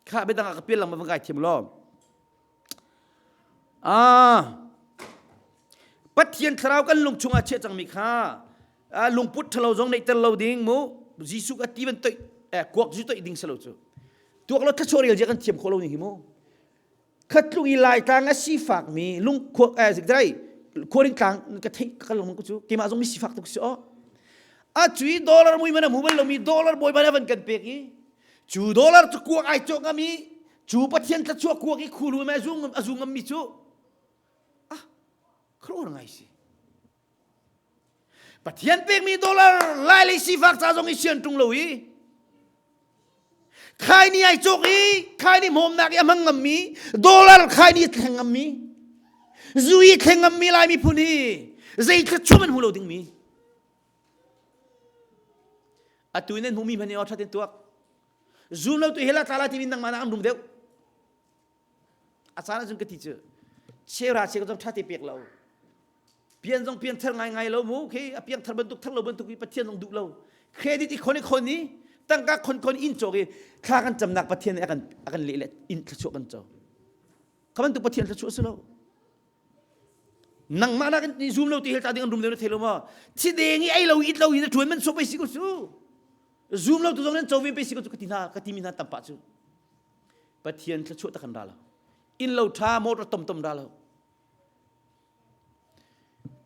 Kha bedang ka pial lang ma ngai thiam lo. Ah Pathian thlarau kan lung chungah chiah cangmi kha lungput ṭhalo zong neihter lo ding mu Jesuh ka ti ban toih eh kuak zu toih ding selo cu tuak lo thlachuah rel zia kan thiam khawh lo ning hi mu khatlung i laitlang a sifak mi lung khuak eh zikdai khuaring tlang ka theih ka lung ku cu keimah zong mi sifak tuk si o a cui dollar mui mana mu bal lomi dollar bawi ban van kan pek i cu dollar cu kuak ai cawk ngami cu pathian thlachuah kuak i khulu ma zu a zu ngam mi cu ah khror ngai si Pathian pekmi dollar lai le sifak ca zong i sian ṭung lo i khaini ai cawk i khaini hmawmnak i a hmang ngammi dollar khaini thleng ngammi zu i thleng ngammi lai miphun hi zei thluachuah man hmu lo dingmi atu in nan hmuhmi hmanh hi ṭhat in tuak zum lo tu hela tla la timi nangmah nak an rum deuh a caan ahcun ka ti cu cheuhra cheu zong ṭha te pek lo pian zong pian thar ngai ngai lo mu khi a piang thar bantuk thar lo bantuk i pathian zong duh lo credit i khon i khon i tangka khon khon in cawk i thla kan camnak pathian nih a kan a kan leh le in thluachuah kan co kha bantuk pathian thluachuah si lo nangmah nak in zoom lo ti hel ta ding an rum deuh na thei lo ma thi deng i ei lo it lo in a ṭuan man so pe si ko su zoom lo tu zong nan co ve pe si ko cu ka ti hna ka ti mi hna tampa cu Pathian thluachuah tak kan ra lo inn lo ṭha motor tom tom ra lo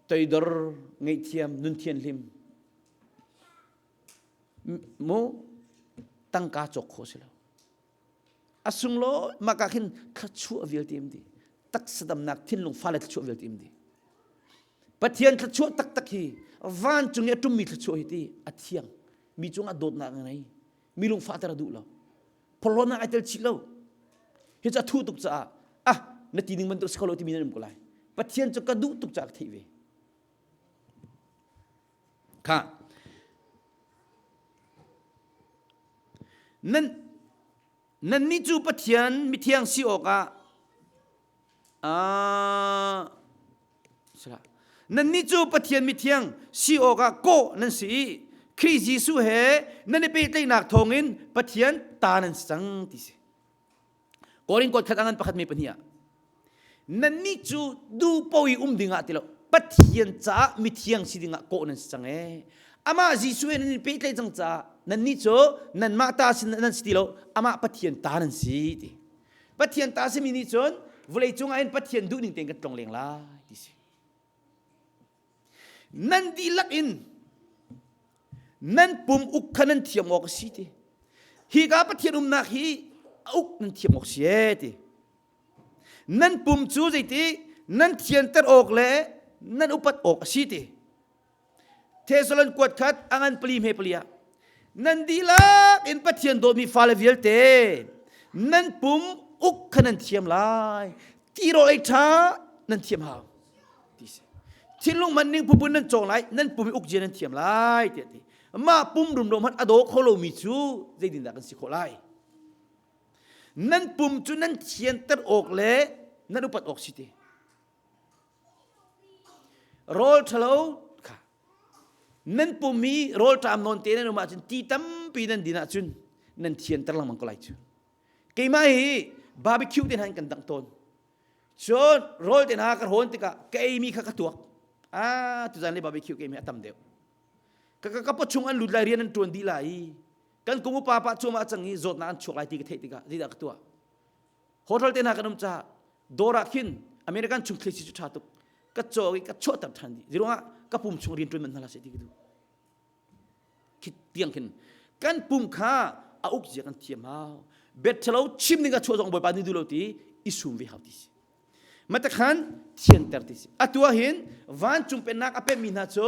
toidor ngaihthiam nun thianhlim mu tangka cawk khawh si lo a sunglawi mah ka khin thluachuah vialte im di taksa damnak thinlung fale thluachuah vialte im di Pathian thluachuah taktak hi vancung i a ṭummi thluachuah hi ti a thiang mi cungah dawtnak a ngei mi lungfahter a duh lo phorhlawtnak ai tel chih lo hi cu a thu tuk caah ah na ti ning bantuk si kho lo timi nan um ko lai pathian cu ka duh tuk caah ka theih ve kha nan nannih cu pathian mithiang si awkah ah. Nannih cu Pathian mithiang si awkah kawh nan si i Khrih Jesuh he nan i pehtlaihnak thawngin Pathian ta nan si cang ti si. Korin kuat khat angan pakhat me pahnih ah nannih cu duh paoh i um dingah ti lo Pathian caah mithiang si dingah kawh nan si cang ee. Amah Jesuh he nan i pehtlaih cang caah nannih cu nanmah ta sin nan si ti lo amah Pathian ta nan si ti. Pathian ta simi nih cun vawlei cungah hin Pathian duhning tein kan tlong leng lai ti si. Nan dihlak in nan pum uk kha nan thiam awk a si ti. Hika Pathian umnak hi a uk nan thiam awk si e ti. Nan pum cu zeiti nan thianter awk le nan upat awk a si ti. Thessalon kuat khat a ngan pali hme pali ah nan dihlak in Pathian dawtmi fale vialte nan pum uk kha nan thiam lai tirawl ei ṭha nan thiam hau ti si thinlung man ning phupun nan cawng lai nan pum i uk zia nan thiam lai tiah ti mah pum rumro hmanh a daw kho lomi cu zeitindah kan si khawh lai nan pum cu nan thianter awk le nan upat awk si ti Rawl ṭhalo kha nan pum i rawl ṭam nawn te nan um ahcun ti tampi nan din ahcun nan thianter lengmang ko lai cu. Keimah hi barbecue te hna in kan dangh tawn. Cun rawl te hna ka rawn tikah ka eimi kha ka tuak. Ah, tuzan le barbecue ka eimi a tam deuh. Ka ka ka pawchung an lut lai rian an ṭuan dih lai i kan kum upa pa cuahmah cang i zawtnak an chuak lai ti ka theih tikah zeidah ka tuah? Hotel te hna kan um caah dawr ah khin American chung thil si cu ṭha tuk ka cawk i ka chuahter ṭhan dih ziruangah ka pum chung rian ṭuan man hna hlah seh ti ka duh khi tiang khin kan pum kha a uk zia kan thiam hau bet ṭhalo chim ding ka chuah zong bawipa nih duh lo ti i sum ve hau ti si matakhan thianter ti si atu ah hin vancung pennak a pemmi hna cu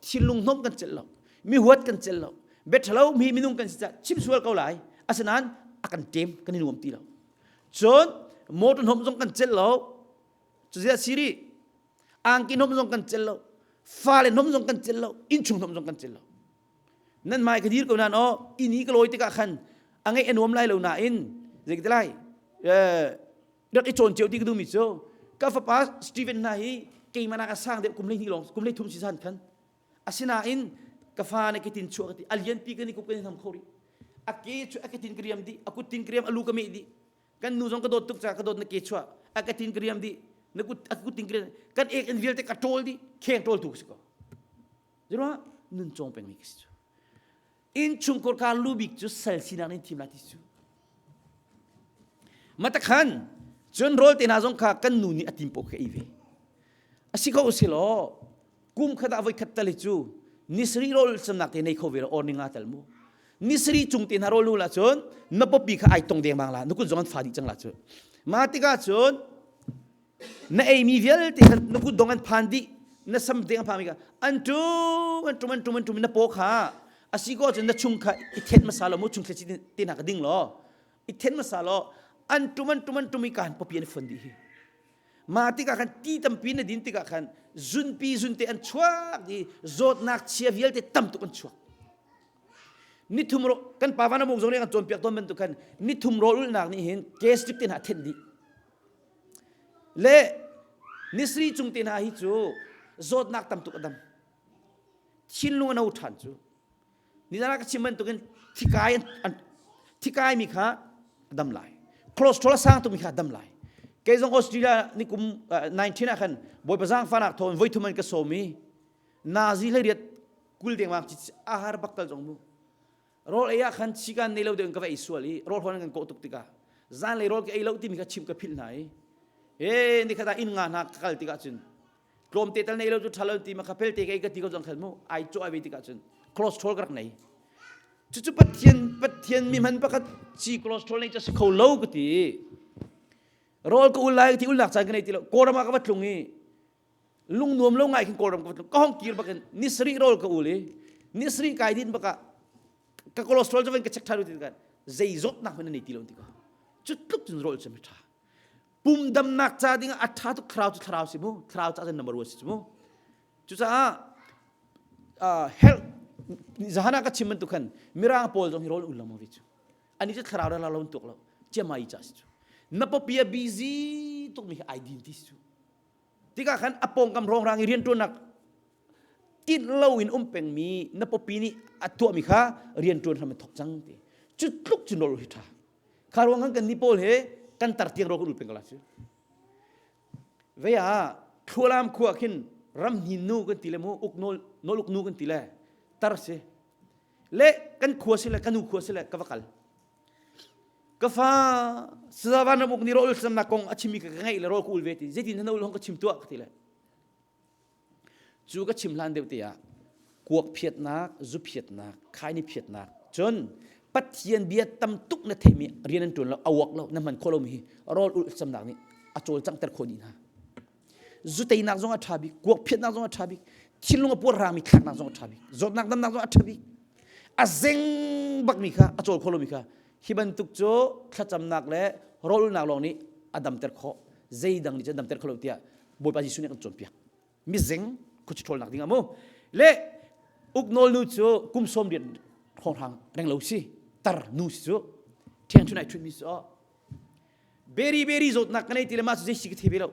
thinlung hnawm kan celh lo mi huat kan celh lo bet ṭhalo mi minung kan si caah chim sual ko lai asinain a kan ṭem kan i nuam ti lo Cun motor hnawm zong kan celh lo. Cuziah siri angki hnawm zong kan celh lo. Fale hnawm zong kan celh lo. Innchung hnawm zong kan celh lo. Nan mai ka dir ko nan aw inn i ka lawi tikah khan a ngeih a nuam lai lo nain zei ka ti lai rak i cawn cio ti ka duhmi cu ka fapa Steven hna hi keimah nak a sang deuh kum 12 lawng kum 13 si san khan Asinain ka fa nih ketin chuah ka ti a lianpi kan i kup kan i hnam kho rih. A ke cu a ketin ka riam dih, a kuttin ka riam, a lu ka meh dih. Kan nu zong ka dawt tuk caah ka dawt na ke chuah, a ketin ka riam dih, na kut a kuttin ka riam, kan ek in vialte ka ṭawl dih, kheng ṭawltu ka si ko. Ziruangah nun cawng pengmi ka si cu. Innchungkhar ka lu bik cu sal sinak in thim lai ti cu. Matakhan cun rawl te hna zong kha kan nu nih a tim paoh kha ei ve. A si kho si law kum khat ah voi khat tal hi cu nisari rawl camnak te nei kho ve lo or ninga tal mu nisari cung te hna rawl nu la cun na popi kha ai tong dengmang la na kut zong an fa dih cang la cu ma tikah cun na eimi vialte khan na kut dong an phan dih na sam deng an phan mi kha an tum an tum an tum an tum na paw kha asi ko cun na chung kha i thet hmasa lo mu chung thlet te hna ka ding law i then hmasa law an tum an tum an tum i kaan popi an fon dih hi Mah tikah khan ti tampi na din tikah khan zunpi zunte an chuak i zawtnak chia vialte tam tuk an chuak. Nithum ro kan pa van amung zong nih kan cawnpiak tawn bantuk khan nithum rawl ulhnak nih hin gastric te hna a thenh dih. Le nisri cung te hna hi cu zawtnak tam tuk a dam. Thinlung a no ṭhan cu. Nizan ah ka chim bantukin thikai an thikai mi kha a dam lai. Cholesterol a sang tukmi kha a dam lai. Kei zong Australia ni kum 19 ah khan Bawipa zaangfahnak thawn voi thum an ka sawm i nazi hlei riat kul dengmang ci a har bak tal zong mu. Rawl ei ah khan chikan nei lo deuh in ka va ei sual i rawl hawn an kan kawh tuk tikah zanlei rawl ka ei lo timi kha chim ka philh hna i he ni khat ah inn nga hna ka kal tikah cun tlawmte tal nei lo cu ṭha lo ti ma kha pelte ka ei ka ti ko zong khan mu ai cawh ai ve tikah cun cholesterol ka rak nei cucu pathian pathian mi hman pakhat ci cholesterol nei cu si kho lo ka ti rawl ka ul lai ti ulnak caan ka nei ti lo kawlram ah ka va tlung i lung nuam lo ngai khin kawlram ka va tlung ka hong kir bakin ni sarih rawl ka ul i ni sarih kai din bakah ka cholesterol cu van ka check ṭhan ti kan zei zawtnak hmanh nei ti lo ti ko cu tluk cun rawl cu mi ṭha Pum damnak ca ding ah a ṭha tuk thlarau cu thlarau si mu thlarau ca cun number one si cu mu cucaah uh, health zahan ah ka chim bantuk khan mirang pawl zong hi rawl ul lengmang ve cu ani cu thlarau ral lo tuk lo ciamai ca si cu na popi a busy tuk mi hi ai din ti si cu. Tikah khan a pawngkam rongrang i rianṭuannak tinh lo in um pengmi na pawpi nih a tuahmi kha rianṭuan hram a thawk cang ti. Cu tluk cu nawl hi ṭha. Kha ruang kan kan ni pawl he kan tar tiang ro kan ul peng ko la cu. Vei ah Thlualam khua khin ram hnin nu kan ti le mu uk nawl nawl uk nu kan ti le tar si. Le kan khua si le ka nu khua si le ka va kal. Ka fa sazavan ram uk ni ro ul samnak kong a chimmi ka ka ngaih le ro ka ul ve ti. Zeitin na ul hong ka chim tuah ka ti le. Cu ka chim hlan deuh te ah kuak phiatnak, zu phiatnak, khaini phiatnak, cun Pathian bia tam tuk na theihmi rian an ṭuan lo, a uak lo, na hman khawh lomi hi rawl ulh camnak nih a cawlcanghter khawh dih hna. Zu teinak zong a ṭha bik, kuak phiatnak zong a ṭha bik, thinlung a puarhrangmi thlaknak zong a ṭha bik, zawtnak damnak zong a ṭha bik. A zeng bakmi kha, a cawl khawh lomi kha hi bantuk cu thlacamnak le rawl ulhnak lawng nih a damter khawh. Zeidang nih cun damter kho lo tiah Bawipa Jesuh nih a kan cawnpiak. Mizeng khuachi ṭhawlnak ding ah mu. Le uknawl nu cu kum sawm riat hrawnghrang reng lo si tar nu si cu ṭheng ṭhun ai ṭhutmi si aw. Beri beri zawtnak ka nei ti le mah cu zei si ka thei ve lo.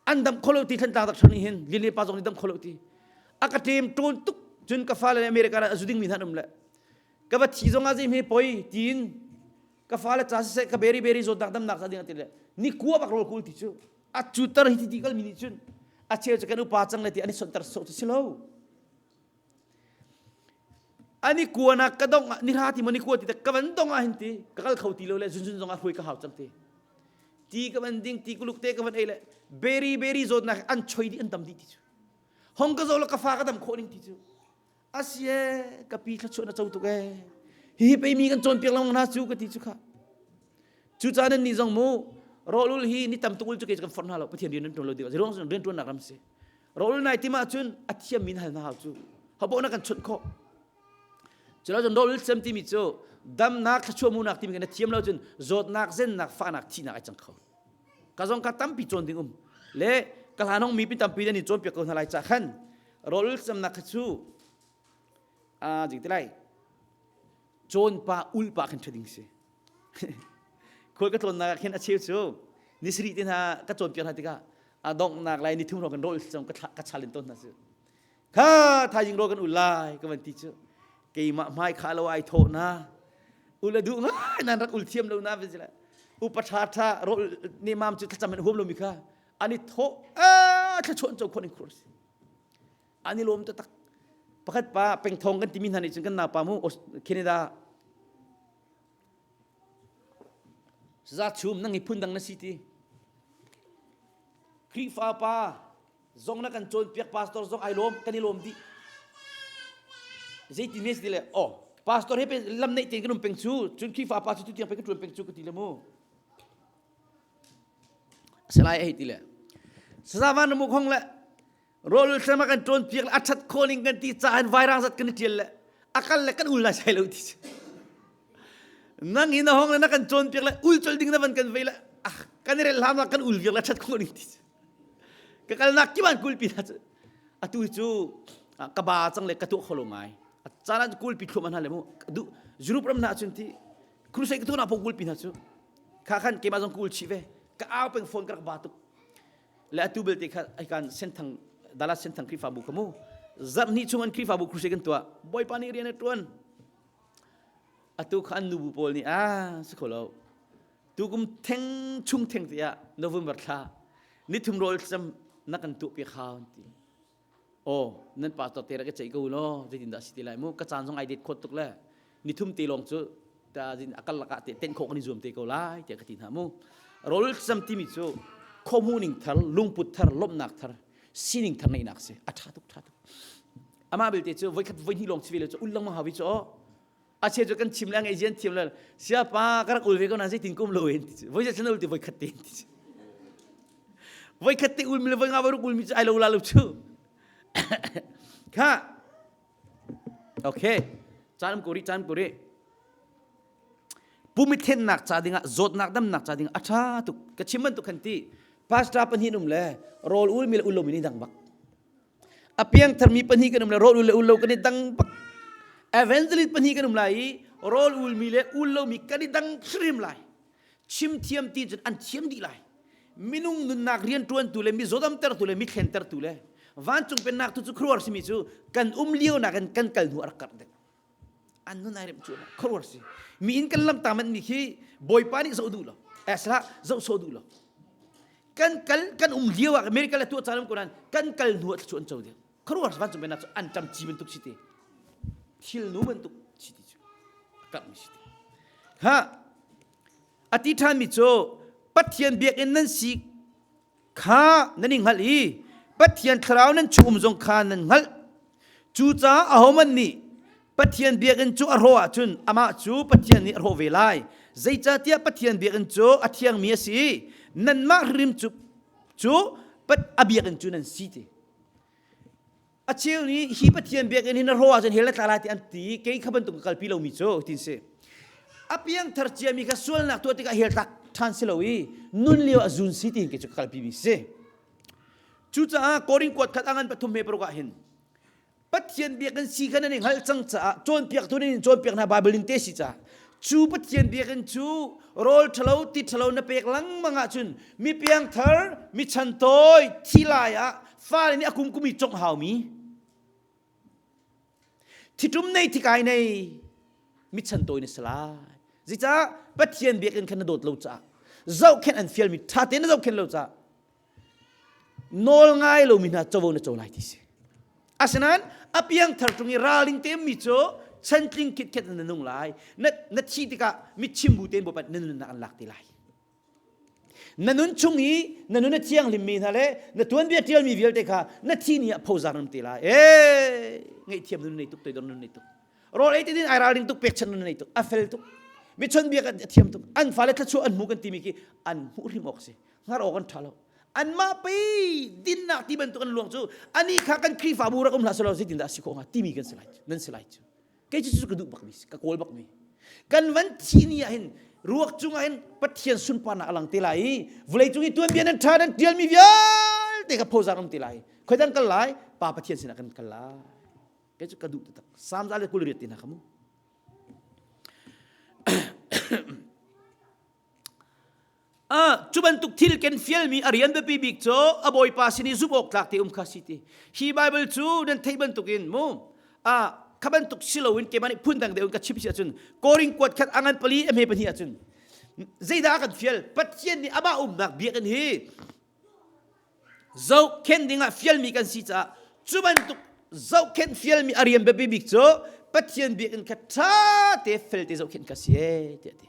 An dam kho lo ti Thantlang tak nih hin Lin Le pa zong nih dam kho lo ti. A ka ṭem ṭawn tuk cun ka fale le America ah a zu dingmi hna an um le ka va thi zong ah zei hme poi tiin ka fale ca siseh ka beri beri zawtnak damnak ca ding a ti le ni kua bak rawl kul ti cu a cu tar hi ti kal mi nih cun a cheu cu kan upa cang le ti an i sonhter sawh cu si lo ani kuanak ka dong ni hra ti mo ni kua ti ka van dong ah hin ti ka kal kho ti lo le zunzun zong ah hruai ka hau cang ti ti ka van ding ti kuluk te ka van ei le beri beri zawtnak an choi dih an dam dih ti cu hong ka zo lo ka fa ka dam khawh ning ti cu Asie ka pi thluachuah na co tuk ee. Hihi pei mi kan cawnpiak lengmang hna cu ka ti cu kha. Cucaah nan nih zong mu rawlul hi ni tam tuk ul cu kei cu kan forh hna lo Pathian rian nan ṭuan lo ding ruang rian ṭuannak ram si. Rawlul nai tim ahcun a thiam mi hal hna hau cu. Hobo na kan chawnh khawh. Culo cun rawlul sem timi cu damnak thluachuah munak timi na thiam lo cun zawtnak zennak fahnak thihnak ai cang kho. Ka zong ka tampi cawn ding um. Le ka hlan hong mi pin tampi nan in cawnpiak ko hna lai ca khan Rawl camnak kha cu a jing ti lai cawn pa ul pa khin ṭha ding si. Khual ka tlawnnak ah khin a cheu cu ni sarih te hna ka cawnpiak hna tikah a donghnak lai ni thum hrawng kan rawl cam ka chal in tawn hna cu. Kha thaizing rawl kan ul lai ka van ti cu keimah hmai kha lo ai thawh na ul a duh ngai nan rak ul thiam lo na van si lai upa ṭha ṭha rawl nemam cu thlacam an huam lomi kha an i thawh thluachuah an co khawh ning khur si an i lawm taktak pakhat pa pengthong kan timi hna nih cun kan naupa mu Canada za chum nang hi phun dang na si ti Khrihfa pa zong na kan cawnpiak pastor zong ai lawm kan i lawm dih zeiti ne si le oh pastor he pe lam neih tein kan um peng cu cun Khrihfa pa cu tu tiang pe ka ṭuan peng cu ka ti le mu Salai hei ti le saza van mu khong le rawl tlem kan ṭawn piak le a ṭhat khawh ning kan ti ca in vairang zat kan i ṭial le a kal le kan ul lai sai lo ti nang in a hong le na kan cawn piak le ul col ding na van kan vei le ah kan i rel hlam kan ul viak le ṭhat khawh ning ti ka kalnak kiban kulpi na atu cu ka ba cang le ka tuah kho lo ngai a caan ah kulpi thluam hna le mu du Europe ram na cun ti crusade ka tu na pong kulpi hna cu kha khan keimah zong kul chih ve ka au peng phone ka rak ba tuk le atu belte kha ai kan senthang Dallas senthang Khrihfabu kha mu zarh hnih chung an Khrihfabu crusade kan tuah Bawipa nih rian a tuan atu kha an nubu pawl nih a si kho lo tukum theng chung theng tiah November thla nithum rawl cam na kan tuah piak hau ti Aw, nan pastor te rak i ceih ko law zeitin dah si ti lai mu ka caan zong ai det khawt tuk le nithum te lawng cu ta zin akal lakah te tenh khawh kan i zuam te ko lai tiah ka ti hna mu rawl cam timi cu khuahmuhning thar lungput thar lawmhnak thar sining thar ngeihnak si a ṭha tuk ṭha tuk amah belte cu voikhat voihnih lawng si ve lo cu ul lengmang hau i cu aw a cheu cu kan chim le ngei zian thiam le siapa ka rak ul ve ko na zeitin kum lo in ti voi chan ul ti voi khat te ti voi khat te ul mi le voi nga voi ruk ul mi cu ai lo la lo chu kha okay caan ko ri caan ko ri pumi thennak ca dingah zawtnak damnak ca dingah a ṭha tuk ka chim bantuk khan ti pastor pahnih um le rawl ul mi le ul lo mi ni dang bak A piangtharmi pahnih kan um le rawl ul le ul lo kan i dang bak. Evangelist pahnih kan um lai i rawl ulmi le ul lomi kan i dang hrim lai. Chim thiam ti cun an thiam dih lai. Minung nunnak rianṭuantu le mi zawdamtertu le mi thlentertu le vancung pennak tu cu khuaruahhar simi cu kan um lio nakin kan kal hnu a rak karh deuh. An nun ai rem cu khuaruahhar si. Mi in kan lamta manh mi khi Bawipa nih zoh duh lo. Eh salah zoh sawh duh lo. Kan kal kan um lio ah America le tuah caan um ko nain kan kal hnu ah thluachuah an co deuh. Khuaruahhar vancung pennak cu an ṭam ci bantuk si te. Thil nu bantuk si ti cu. A karhmi si te. Ha A ti ṭhanmi cu Pathian biakinn nan si kha nan i hngalh i Pathian thlarau nan chung zong kha nan hngalh. Cucaah ahohmanh nih Pathian biakinn cu a hrawh ahcun amah cu Pathian nih a hrawh ve lai. Zeicahtiah Pathian biakinn cu a thiangmi a si i nanmah hrim cu, cu a biakinn cu nan si ti. A cheu nih hi Pathian biakinn hi na hrawh ahcun hell na tla lai ti an ti kei kha bantuk ka kalpi lomi cu tin si. A piangthar ciami kha sualnak tuah tikah hell tlak ṭhan si lo i nun lio ah zun si tiin kei cu ka kalpi mi si. Cucaah Korin kuat khat angan pathum he paruk ah hin Pathian biakinn si kha nan i hngalh cang caah cawnpiaktu nan in cawnpiak hna Bible in te si caah cu Pathian biakinn cu rawl ṭhalo ti ṭhalo na pek lengmang ahcun mi piangthar mi chantawi thi lai ah fale nih a kumkum i congh haumi thitum nei thikai nei mi chantawi na si lai zeicah Pathian biakinn kha na dawt lo caah zohkhenh an fialmi ṭha tein na zohkhenh lo caah nawl ngai lomi hna covo na co lai ti si asinain a piangthar ṭung i ralring te mi cu chantling khitkhet na nung lai na na thi tikah mitchim bu tein Bawipa na nunnak an lak te lai na nun chung i na nun a thianghlim mi hna le na tuanbia ṭialmi vialte kha na thi ni ah phozar nam te lai ee ngaihthiam nun nei tuk toidor nun nei tuk rawl ei te din ai ralring tuk pekchanh nun nei tuk a fel tuk mi chonbia kan a thiam tuk an fale thluachuah an hmu kan timi khi an hmuh hrim awk si hngar awk an ṭha lo anmah pei dinnak ti bantuk an luang cu ani kha kan Khrihfabu rak um hlah selaw zeitindah a si khawh hnga timi kan si lai nan si lai cu kei cu cu ka duh bakmi ka kawl bakmi kan van thi ni ah hin ruak cungah hin Pathian sunparnak a lang te lai i vawlei cung i tuanbia nan ṭha nan ṭialmi vialte kha phozar um te lai khoi dang kal lai pa Pathian sinah kan kal lai kei cu ka duh taktak Salm za le 28 ti hna kha mu Ah, cu bantuk thil ken fialmi a rian biapi bik cu a bawipa sin i zumh awk tlak te um kha si ti. Hi Bible cu nan theih bantukin mu ah kha bantuk si loin keimah nih phun dang deuh in ka chim si ahcun Korin kuat khat angan pali a hme pahnih ahcun zeidah a kan fial Pathian nih amah umnak biakinn hi zohkhenh dingah fialmi kan si caah cu bantuk zohkhenh fialmi a rian biapi bik cu Pathian biakinn kha ṭha te fel te zohkhenh kha si ee tiah ti.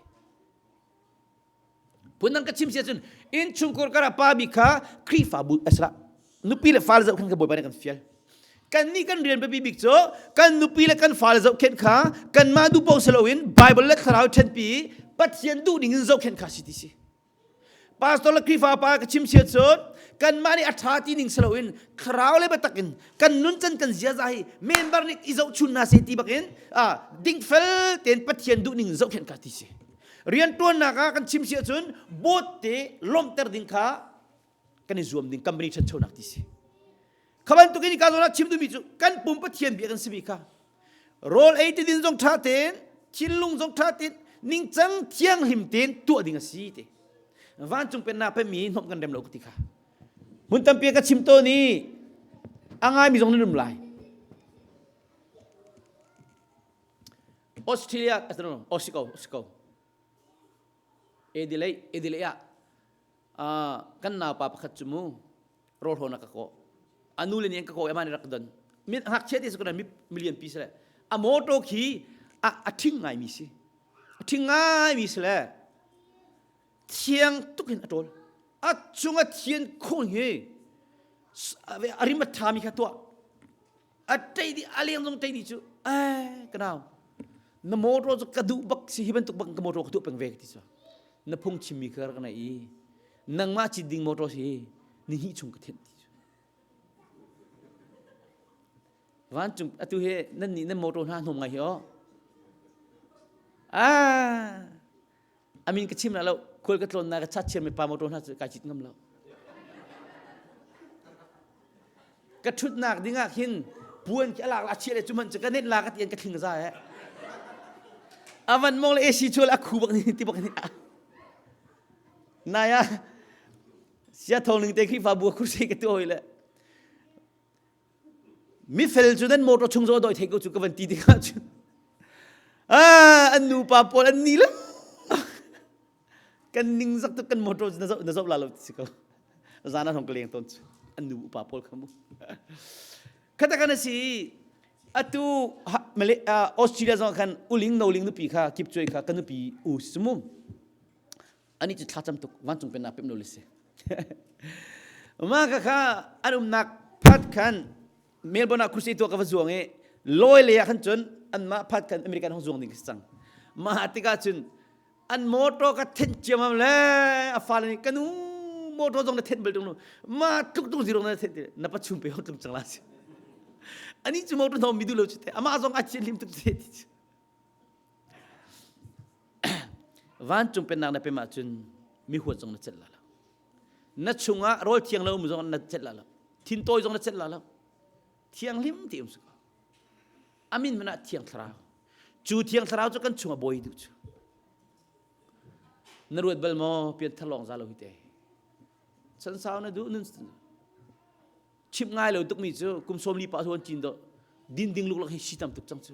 Phundang ka chim si ahcun innchungkhar kar ah pa bik kha Khrihfabu asra nupi le fale zohkhenh kha Bawipa nih kan fial. Kannih kan rian biapi bik cu kan nupi le kan fale zohkhenh kha kanmah duh paoh si loin Bible le thlarau ṭhenpi Pathian duh ning in zohkhenh kha si ti si. Pastor le Khrihfa pa ka chim si ahcun kanmah nih a ṭha ti ning si loin thlarau le biatak in kan nuncan kan ziaza hi member nih i zohchun hna seh ti bakin dingfel tein Pathian duh ning in zohkhenh kha ti si. Rianṭuannak ah kan chim si ahcun boat te lawmhter ding kha kan i zuam ding company ṭhanchonak ti si. Kha bantukin ka zawn ah chim duhmi cu kan pum Pathian bia kan simi kha rawl ei ti din zong ṭha tein thinlung zong ṭha tein ningcang thianghlim tein tuah ding a si ti. Vancung pennak pemi hnawm kan rem lo ka ti kha. Hmun tampi ka chim tawn i a ngaimi zong nan um lai. Australia no Osiko Osiko Adelaide Adelaide ah kan naupa pakhat cu mu rawl hawnak ka kawh anu le nih an ka kawh i amah nih rak ka don min ngakchia te si million pi si le a motor khi a a ṭhing ngaimi si a ṭhing ngaimi si le thiang tuk in a ṭawl a cung a thian khung hi a rim a ṭhami kha tuah a ṭei dih a leng zong ṭei dih cu eh ka nau na motor cu ka duh bak si hi bantuk bak ka motor ka tuah peng ve ka ti cu na phung chimmi kha rak nei i nangmah cit ding motor si ni hnih chung ka thenh ti cu vancung atu he nan nih nan motor hna hnawm ngai hi aw ah amin ka chim la lo khual ka tlawn na ka chat chiam mi pa motor hna cu kai cit ngam lo ka thutnak ding ah khin puan khi alak la chia le cu man cu ka net la ka tian ka thling za he avan mong le AC chul a khu bak ni ti bak ni naya. Sia thong ning te Khrihfabu kursi ka tu hoi le mifel cu nan motor chung zo doi thei ko cu ka van ti tikah cun ah an nupa pawl an ni le kan ning zak tuk kan motor na zoh na zoh la lo ti si ko zan ah hong ka leng tawn cu an nu upa pawl kha mu khata kan si atu Australia zong khan uling noling nupi kha kip cuai kha kan nupi u si mu ani cu thlacam tuk vancung pennak pem lo le si ma kha kha an umnak phat khan Melbourne ah crusade tuah ka va zuang i lawi lei ah khan cun anmah phat khan American hong zuang ding ka si cang mah tikah cun an motor ka thenh ciamam le a fale nih ka nu motor zong na thenh bal tung nu ma tluk tung zirong na thenh ti na pa chung pe hong tlung cang la si ani cu motor hnom mi du lo chu te amah zong a chian lim tuk te ti Vancung pennak na pem ahcun mi huat zong na celh la lo. Na chungah rawl thiang lo um zong na celh la lo. Thintawi zong na celh la lo. Thianghlim ti um si ko. Amin hmanh ah thiang thlarau. Cu thiang thlarau cu kan chungah bawi duh cu. Na ruat bal maw pianthar lawng za lo hi te. Chan sau na duh nun chimh ngai lo tukmi cu kum 40 pa huan cin do din ding luklak hi si tam tuk cang cu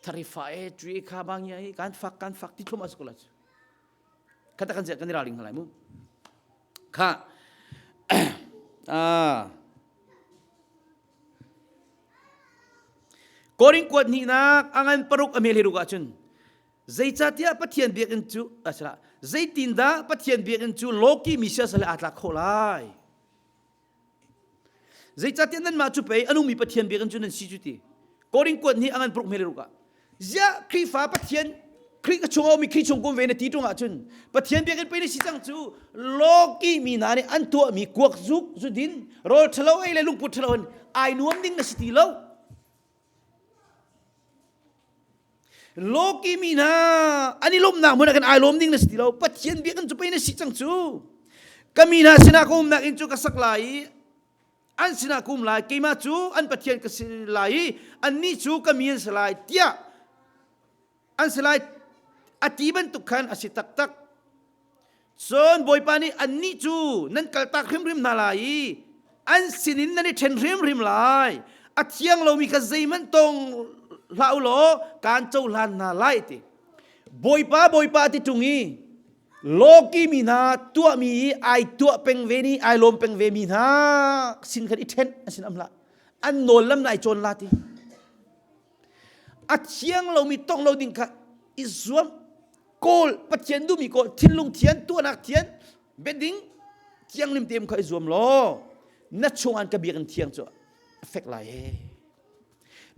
thari fa e tree kha bang ya i kan fak kan fak ti thlum as ko la cu khata kan kan raling halai mu kha ah Korin kuat hnihnak angan paruk a mel hi ruk ahcun zeicahtiah Pathian biakinn cu asala zeitindah Pathian biakinn cu Loki mi siasal he aa tlak khawh lai Zeicahtiah nanmah cu pei a nungmi Pathian biakinn cu nan si cu ti. Korin kuat nih a ngan pruk hmel ruk ah. Ziah Khrihfa Pathian Khrih ka chung a ummi Khrih chung kum ve na ti ṭung ahcun Pathian biakinn pei na si cang cu lawki mi hna nih an tuahmi kuak zuk zudin rawl ṭhalo ei le lungput ṭhalo in ai nuam ding na si ti lo. Lawki mi hna an i lawmhnak hmun ah kan ai lawm ding na si ti lo. Pathian biakinn cu pei na si cang cu. Ka mi hna sinah ka umnak inn cu ka sak lai i an sinah ka um lai. Keimah cu an Pathian ka si lai i annih cu ka mi an si lai tiah an si lai a ti bantuk khan a si taktak. Cun Bawipa nih annih cu nan kaltak hrimhrim hna lai i an sinin nan i ṭhen hrimhrim lai. A thiang lomi kha zeihmanh tawng hlah u law kaan cohlan hna lai ti. Bawipa, Bawipa ti ṭung i lawki mi hna tuahmi i ai tuah peng ve ni ai lawm peng ve mi hna sin khan i ṭhen an sin am hlah. An nawl lam na ai cawn la ti. A thiang lomi tong lo ding kha i zuam kawl Pathian duhmi kawl thinlung thian tuahnak thian biading thianghlim teim kha i zuam law na chung an ka biakinn thiang cu a fek lai e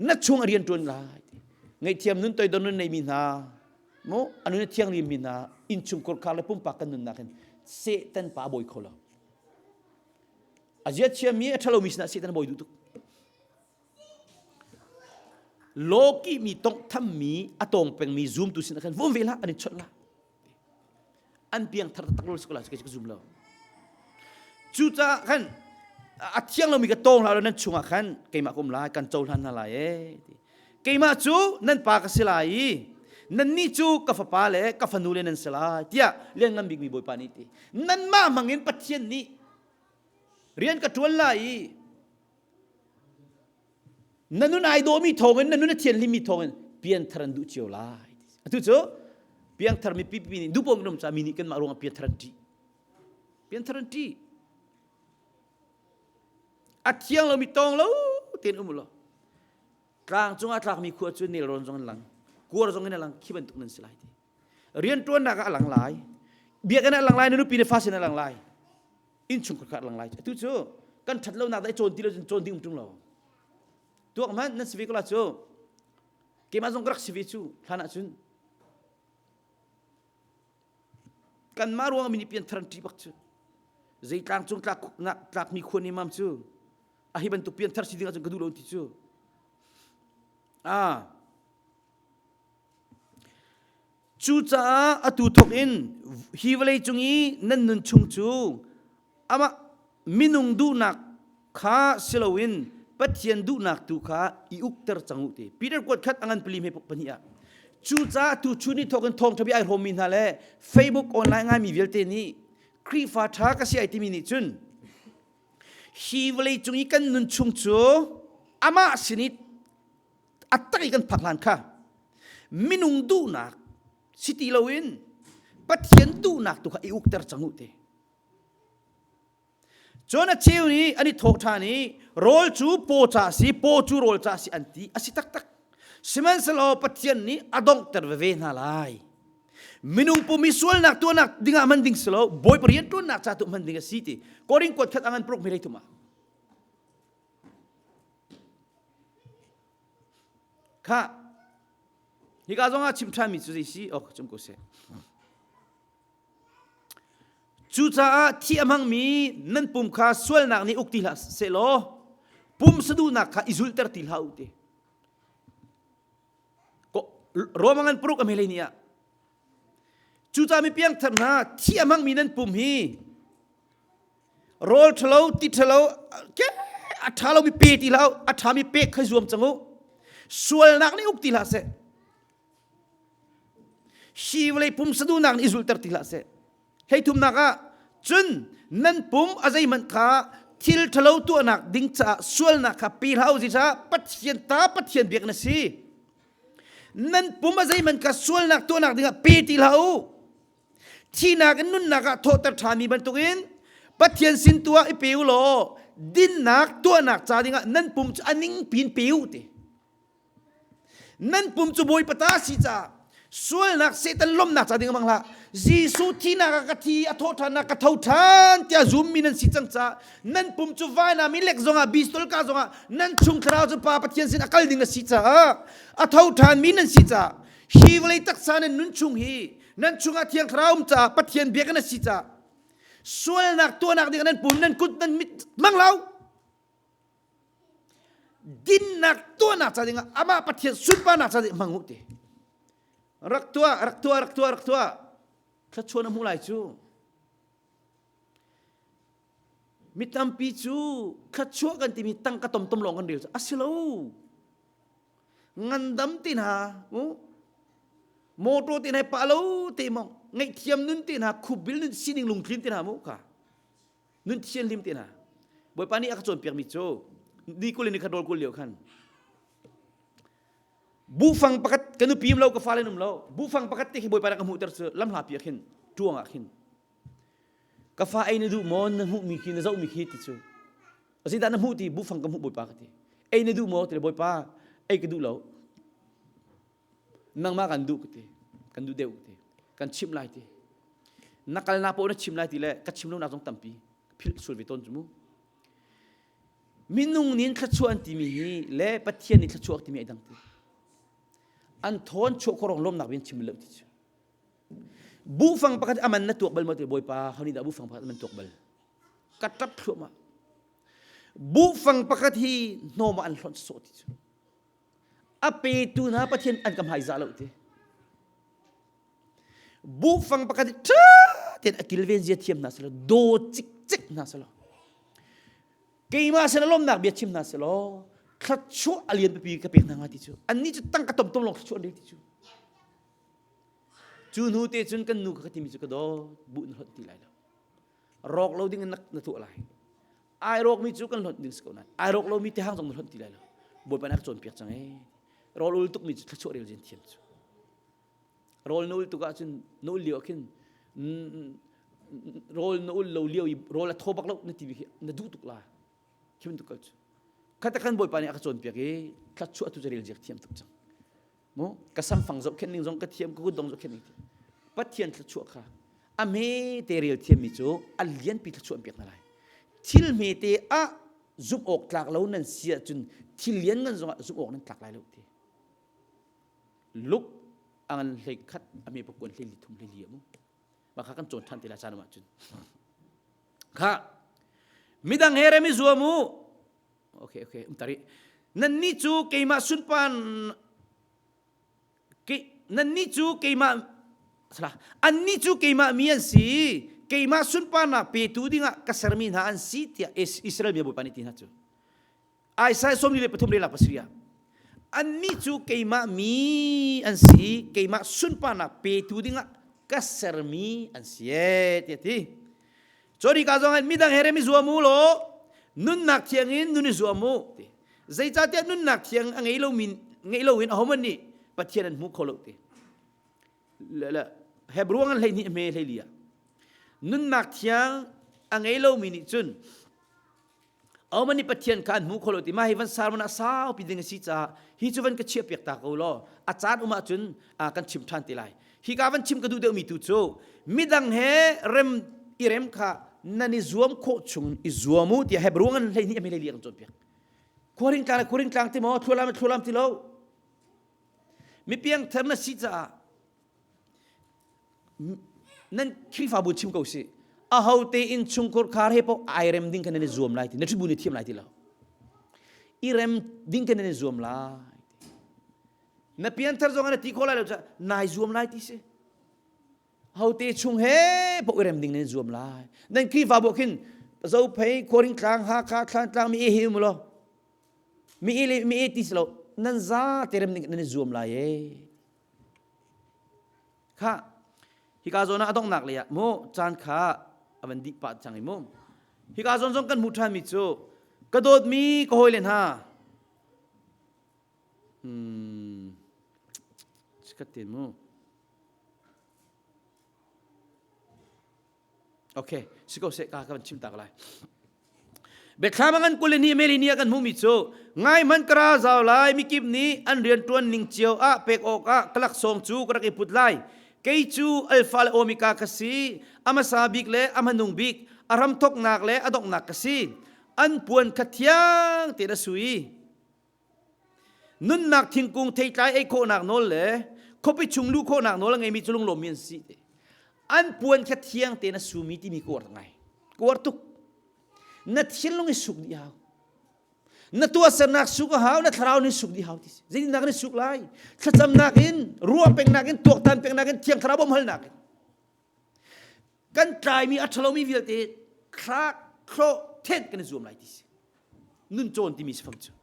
na chung a rian ṭuan lai ngaihthiam nun toidor nun neimi hna mu a nun a thianghlim mi hna innchung kurkhar le pumpak kan nunnak hin Satan pa bawi kho lo a zia thiammi a ṭhalomi sinah Satan a bawi duh tuk Lawkihmi tonghthammi a tawng pengmi zumtu sinah khan vum ve hlah an in chawnh lah. An piangthar taktak lo si ko lai ka zum lo. Cucaah khan a thiang lomi ka tawng hlah lo nan chungah khan keimah ka um lai kan cohlan hna lai ee. Keimah cu nan pa ka si lai i nannih cu ka fapa le ka fanu le nan si lai tiah lianngan bikmi Bawipa nih ti. Nanmah hmangin Pathian nih rian ka ṭuan lai i Na nun ai dawhmi thawngin na nun a thianhlimmi thawngin pianthar an duh cio lai. Atu cu piangthar mi pipi nih duh paoh um ca mi nih kanmah ruangah pianthar an ṭih. Pianthar an ṭih. A thiang lomi tawng lo tein um law tlang cungah tlakmi khua cu nelrawn zong in lang kuar zong in a lang khi bantuk nan si lai ti rianṭuannak ah a lang lai biakinn ah a lang lai na nupi na fa sin a lang lai innchungkhar kha lang lai atu cu kan ṭhat lonak dah i cawn ti lo cun cawn ding um ṭung lo tuak hmanh nan si ve ko la cu keimah zong ka rak si ve cu hlan ah cun kanmah ruang mi nih pianthar an ṭih bak cu zei tlang cung tlak tlakmi khua nih mam cu a hi bantuk pianthar si ding ahcun ka duh lo ti cu ah Cucaah atu thawk in hi vawleicung i nan nun chung cu amah minung duhnak kha si loin Pathian duhnak tu kha i ukter cang u ti. Peter kuat khat a ngan pali hme pahnih ah. Cucaah tu chun i thawk in thawngṭha bia ai hrawmmi hna le Facebook online ngaimi vialte nih Khrihfa ṭha ka si ai timi nih cun hi vawlei cung i kan nun chung cu amah sin i a tak i kan phak hlan kha minung duhnak si ti loin Pathian duhnak tu kha i ukter cang u ti. Cun a cheu nih an i thawh ṭhan i rawl cu paw ca a si, paw cu rawl ca a si an ti. A si taktak. Sihmanhsehlaw Pathian nih a donghter veve hna lai. Minung pum i sualnak tuahnak dingah hman ding si lo, Bawipa rianṭuannak ca tu hman ding a si ti. Korin kuat khat angan paruk mi hlei thum ah. Kha hika zongah chim ṭhanmi cu zei si? Ok, cum ko seh. Cucaah thi a hmangmi nan pum kha sualnak nih uk ti hlah sehlaw pum saduhnak kha i zulter ti hlah u ti. Roma ngan paruk a hmelei ni ah cucaah mi piangthar hna thi a hmangmi nan pum hi rawl ṭhalo ti ṭhalo ke a ṭha lomi pe ti hlah u a ṭhami pek kha zuam cang u sualnak nih uk ti hlah seh Hi vawlei pum saduhnak nih i zulter ti hlah seh. Hleithumnak ah cun nan pum a zeihmanh kha thil ṭhalo tuahnak ding caah sualnak kha pe hlah u zeicah Pathian ta Pathian biak na si. Nan pum a zeihmanh kha sualnak tuahnak dingah pe ti hlah u. Thihnak in nunnak ah thawhter ṭhanmi bantukin Pathian sin tu ah i pe u law dinnak tuahnak ca dingah nan pum cu a ning pin pe u ti. Nan pum cu Bawipa ta si caah sualnak Satan lawmhnak ca ding amang hlah. Jesuh thinak ah ka thi, a thawhṭhannak ka tho ṭhan tiah zummi nan si cang caah nan pum cu vainam i lek zongah bistol ka zongah nan chung thlarau cu Pa Pathian sin a kal ding a si caah a tho ṭhanmi nan si caah hi vawlei taksa nan nun chung hi nan chungah Thiang Thlarau um caah Pathian biak na si caah sualnak tuahnak ding nan pum nan kut nan mit hmang lo Dinnak tuahnak ca dingah amah Pathian sunparnak ca ding hmang u ti. Rak tuah, rak tuah, rak tuah, rak tuah. Thluachuah na hmuh lai cu. Mi tampi cu thluachuah kan timi tangka tomtom lawng kan rel cu a si lo. Ngandam ti hna, u motor ti hna pa lo te mong, ngaihthiam nun ti hna, khupbil nun sining lungtlin ti hna mu ka. Nun thianhlim te hna. Bawipa nih a ka cawnpiakmi cu ni kul in ni khat rawl kul lio khan buhfang pakhat ka nupi um lo ka fale um lo buhfang pakhat te khi Bawipa nih ka hmuhter cu lamhla pi ah khin ṭuang ah khin ka fa ei na duh maw na hmuhmi khi na zohmi khi ti cu zeidah na hmuh ti buhfang ka hmuh Bawipa ka ti ei na duh maw ti le Bawipa ei ka duh lo nangmah kan duh ka ti kan duh deuh ka ti kan chimh lai ti na kalnak paoh na chim lai ti le ka chim lonak zong tampi philh sual ve tawn cu mu minung nih thluachuah an timi hi le Pathian nih thluachuah timi ai dang ti an thawn chuah khawrong lawmnak bin chim lo ti cu buhfang pakhat aman na tuak bal maw ti bawipa ho nih dah buhfang pakhat aman tuak bal ka tap thluahmah buhfang pakhat hi hnawm ah an hlonh sawh ti cu A petu hna Pathian an ka hmaizah lo ti. Buhfang pakhat hi ṭha tein a kilven zia thiam hna selaw daw cikcek hna selaw keimah sin a lawmnak bia chim hna selaw thluachuah a lian pipi ka pek hna hnga ti cu annih cu tangka tomtom lawng thluachuah an rel ti cu cu hnu te cun kan nu ka timi cu ka dawt buh na hlonh ti lai lo rawk lo ding in na tuah lai ai rawkmi cu kan hlonh ding si ko nain ai rawk lomi tihang zong na hlonh ti lai lo bawipa nih a ka cawnpiak cang ee rawl ul tukmi cu thluachuah rel zin thiam cu rawl na ul tuk ahcun na ul lio ah khin rawl na ul lo lio i rawl a thaw bak lo na ti khi na duh tuk la khi bantuk kal cu khata khan bawipa nih a ka cawnpiak i thluachuah tu cu rel ziak thiam tuk cang mu ka samfang zohkhenh ning zong ka thiam ka kutdong zohkhenh ning Pathian thluachuah kha a hme te rel thiammi cu a lianpi thluachuah an pek hna lai thil hmete ah zumh awk tlak lo nan si ahcun thil lian ngan zongah zumh awk nan tlak lai lo ti luk a ngan hlei khat a me pakuan hlei li thum hlei li mu mah kha kan cawn ṭhan te lai caan ah cun kha midang he rem i zuam u okay okay um tari nannih cu keimah sunpan nannih cu keimah salah annih cu keimah mi an si keimah sunparnak petu dingah ka sermi hna an si tiah Israel mi Bawipa nih ti hna cu Isaiah 43 relak pasarih ah annih cu keimah mi an si keimah sunparnak petu dingah ka sermi an si e tiah ti. Cori ka zong midang he rem i zuam u law nunnak thiang in nun i zuam u ti. Zeicahtiah nunnak thiang a ngei lomi ngei loin ahohmanh nih Pathian an hmu kho lo ti. Hebrew an 12 hme 14 ah nunnak thiang a ngei lomi nih cun Ahohmanh nih Pathian kha an hmu kho lo ti mah hi van sermon ah saupi ding a si caah hi cu van ka chiah piak ta ko law a caan um ahcun kan chim ṭhan te lai. Hi ka van chim ka duh deuhmi tu cu midang he rem i rem kha nan i zuam khawh chung i zuam u tiah Hebrew an 12 a hme an cawnpiak. Khuaring tlang le khuaring tlang ti maw thlualam le thlualam ti lo. Mi piangthar na si caah nan Khrihfabu chim ko si aho te in chungkhur khar he poh ai rem ding kan nan i zuam lai ti na ṭhibu ni thiam lai ti lo i rem ding kan nan i zuam lai na pianthar zong na ti kho lai lo ca nai zuam lai ti si ho te chung he poh i rem ding nan i zuam lai nan Khrihfabu khin Zophei Khuaring tlang Hakha Thlantlang mi e hi um lo mi e le mi e ti si lo nan za te rem ding nan i zuam lai e Kha hika zawn ah a donghnak lei ah mu caan kha a van dih pah cang i mu. Hika zawn zong kan hmuh ṭhanmi cu ka dawtmi ka hawile hna hmm chikat te mu Okay, si ko seh ka ka van chim tak lai. Biathlam a ngan kul le ni meli ni ah kan hmuhmi cu ngai hmanh ka ra zau lai mikip nih an rian ṭuan ning cio ah pek awkah ka laksawng cu ka rak i put lai. Kei cu Alpha le Omega ka si, a hmasa bik le a hmanung bik, a hramthawknak le a donghnak ka si. An puan kha thiang tein a sui. Nunnak thingkung theitlai ei khawhnak nawl le khuapi chung luh khawhnak nawl a ngeimi cu lunglawmmi an si. An puan kha thiang tein a sumi timi ka uar ngai. Ka uar tuk. Na thinlung i suk dih hau. Na tuahsernak suk a hau, na thlarau nih suk dih hau ti si. Zeitindah kan i suk lai? Thlacamnak in, ruah pengnak in, tuaktan pengnak in, thiang thlarau bawmhalnak in. Kan tlaimi a ṭhalomi vialte thlak, thlawh, thenh kan i zuam lai ti si. Nun cawn timi sifang cu.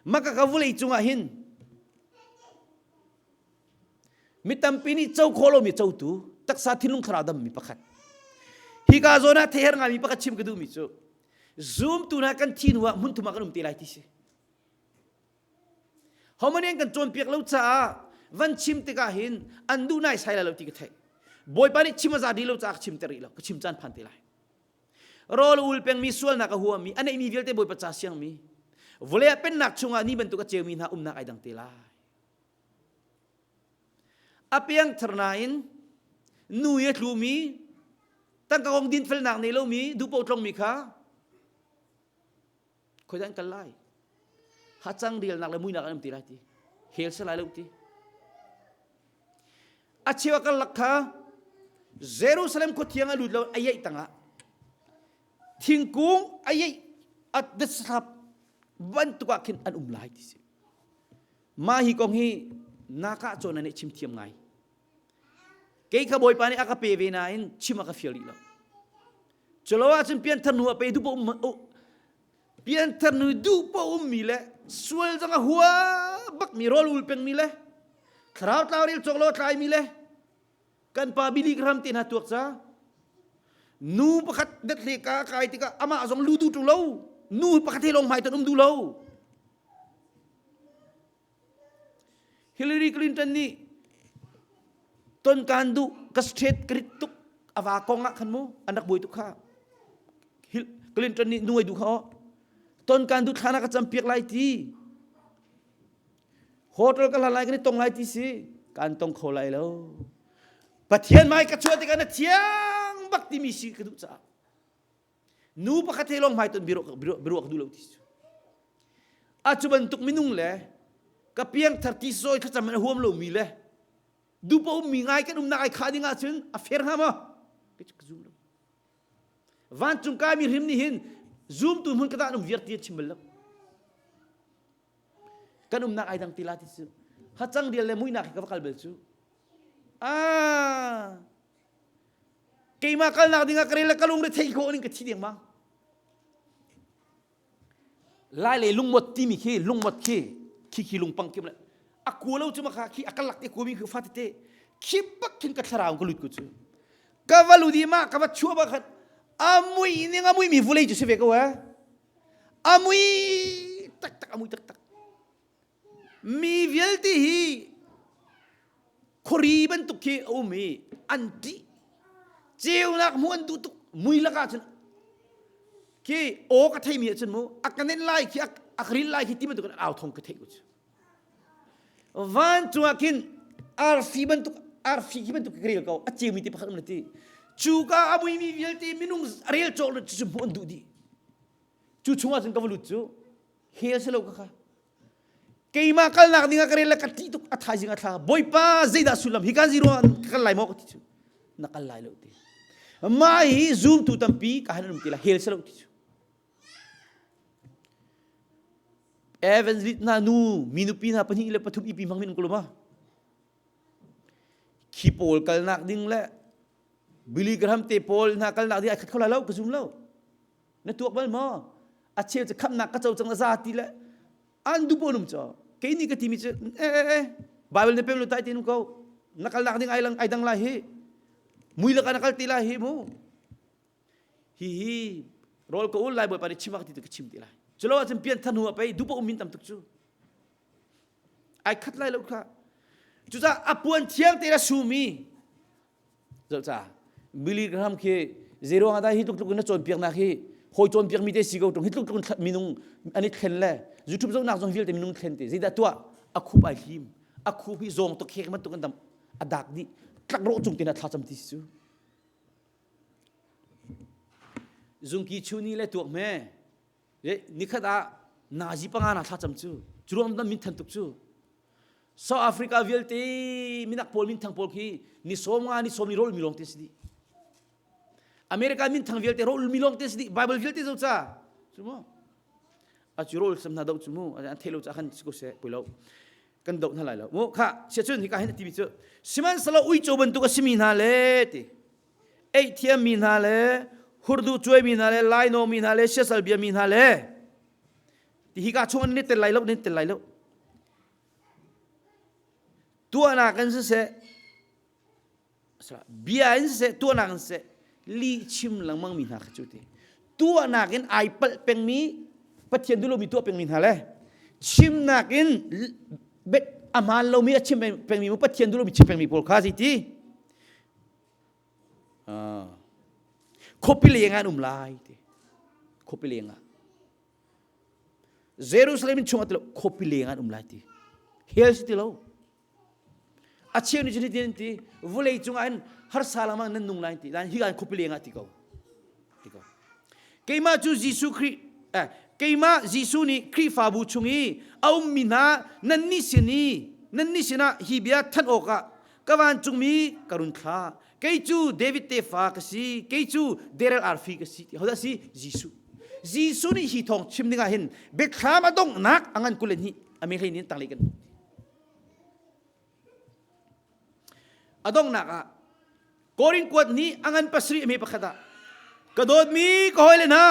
Maka ka vulei cungah hin mi tampi nih co khawh lomi cotu taksa thinlung thlarau dammi pakhat. Hika zawn ah theher ngaimi pakhat chim ka duhmi cu zumtu hna kan thi hnu ah hmunthum ah kan um te lai ti si. Homani an kan cawnpiak lo caah van chim tikah hin an duh nai sai lai lo ti ka theih. Bawipa nih chim a za dih lo caah ka chim ter rih lo. Ka chim caan phan te lai. Rawl ul pengmi sualnak a huami a neihmi vialte Bawipa ca siangmi vawlei ah pennak chungah ni bantuk a ceumi hna umnak ai dang te lai. A piangthar nain nu i a tlumi tangka kong dinfelnak nei lomi duhpoh tlongmi kha Khoi an kal lai? Hacang rialnak le muinak an um ti lai ti. Hel se lai lo ti. A cheu a karlak kha Jerusalem khua thiang a lut lo a yeih tangah thingkung a yeih a detslap bantuk ah khin an um lai ti si. Mah hi kong hi naka cawn nih chim thiam ngai. Kei kha Bawipa nih a ka pe ve nain chim a ka fial rih lo. Culo ahcun pianthar hnu ah pe duh um pianthar hnu duh po ummi le sual zong a hua bakmi rawl ul pengmi le thlarau tlau rel cawk lo tlaimi le kan pa Billy Graham te hna tuak ca nu pakhat det hle ka kai tikah amah zong lu duh ṭung lo nu pakhat he lawng hmai ton um duh lo Hillary Clinton nih ton kan duh ka straight ka rit tuk a va kong ah khan mu an rak buai tuk kha Clinton nih nuai duh kha aw ton kan duh thla na ka cam piak lai ti hotel ka hlan lai kan i tong lai ti si kan tong kho lai lo Pathian mai ka chuah tikah na thiang bak timi si ka duh caah Nu pakhat he lawng hmai ton biaruah ka duh lo ti cu. A cu bantuk minung le ka piangthar ti sawi thlacam in a huam lomi le dupa ummi ngai kan umnak ai khah ding ahcun a fair hnga maw? Ka zum lo. Vancung kaimi hrim nih hin zumtu hmun ka dah um viar ti an chim bal lo. Kan umnak ai dang ti la ti cu. Hacang rial le muihnak hi ka va kal bal cu. Ah Keimah kalnak dingah ka rel le ka lungre thei khawh ning ka thi dengmang. Lai le lungmot timi khi lungmot khi khi khi lungpang kim le a kua lo cu maka khi a kalak te kuami khi fa tete khi bak khin ka thlarau ka lut ko cu ka va lu di ma ka va chua ba khat. A mui ning a muimi vulei cu si ve ko eh. A mui taktak, a mui taktak. Mi vialte hi khuari bantuk khi a um i an ṭih. Ceunak hmuh an duh tuk. Mui lakah cun khi aw ka theimi ahcun mu a ka nenh lai khi a ka ril lai khi ti bantuk in au thong ka theih ko cu. Vancung ah khin arfi bantuk arfi khi bantuk ka rel ko a ceumi ti pakhat um na ti. Cu ka a muimi vialte minung a rel cawk lo cu hmuh an duh dih. Cu chungah cun ka va lut cu hell si lo ka kha. Keimah kalnak ding ah ka rel le ka ṭih tuk a thaizing a thla. Bawipa zeidah sullam hi kan zero ka kal lai maw ka ti cu. Na kal lai lo ti. Mah hi zumtu tampi ka han um ti la hell si lo ti cu. Evangelist hna nu mi nupi hna pahnih le pathum ipi hmang min kuluma. Khi pawl kalnak ding le Billy Graham te pawl hna kalnak ding ai khat kho lai lo ka zum lo. Na tuak bal maw? A cheu cu khamnak ka co cang za ti le an du pon um cho. Kei nih ka timi cu e e e Bible na pem lo tai tin ko. Na kalnak ding ai lang ai dang lai hi. Mui laka na kal ti lai hi mu. Hi hi rawl ka ul lai bawipa nih chim a ka ti tu ka chim ti lai. Culo ahcun pian than hnu ah pei dupa um min tam tuk cu. Ai khat lai lo kha. Cucaah a puan thiang te a sumi zoh ca Billy Graham khi zeiruang ah dah hi tluk tluk in na cawnpiaknak hi hawi cawnpiak mi te si ko tung hi tluk tluk in minung an i thlen le YouTube zohnak zong vialte minung thlen te zeidah tuah a khup ai hlim a khup hi zawng tuk khek bantuk an dam a dak dih tlak rawh cung tin a thlacam ti si cu zungki chuni le tuak me nikhat ah nazi panga na thlacam cu curuang nan min than tuk cu South Africa vialte minak pawl minthang pawl khi ni sawm nga ni sawm ni rol mi lawng te si dih America minthang vialte rol mi lawng te si dih Bible vialte zo ca cu mu a cu rol sam hna do cu mu an thei lo ca khan si ko se pui lo kan do hna lai lo mu kha sia cun hika hin a timi cu sihmanhsehlaw uico bantuk a simi hna le ti ei thiammi hna le hurdu cuaimi hna le lainawmi hna le siasal biami hna le ti hika chung an ni tel lai lo ni tel lai lo tuahnak in siseh bia in siseh tuahnak in siseh lih chim lengmang mi hna kha cu ti tuahnak in ai palh pengmi Pathian duh lomi tuah pengmi hna le chimnak in a hmaan lomi a chim pengmi mu Pathian duh lomi chim pengmi pawl kha zeiti khuapi leng ah an um lai ti khuapi leng ah Jerusalem in chung ah ti lo khuapi leng ah an um lai ti hell si ti lo A cheu nih cun hitin an ti, vawlei cungah hin harsa lengmang nan nung lai ti. Nain hi khuapi leng ah ti ko. Ti ko. Keimah cu Jesuh Khrih eh, keimah Jesuh nih Khrihfabu chung i a ummi hna nannih sin i nannih sinah hi bia thanh awkah ka vancungmi ka run thlah. Kei cu David tefa ka si, kei cu Derel arfi ka si. Hodah si? Jesuh. Jesuh nih hi thawng chim dingah hin biathlam a donghnak a ngan 22 a me hlei nin tanglei kan hmuh. A donghnak ah Korin kuat nih a ngan pasarih a hme pakhat ah ka dawtmi ka hawile hna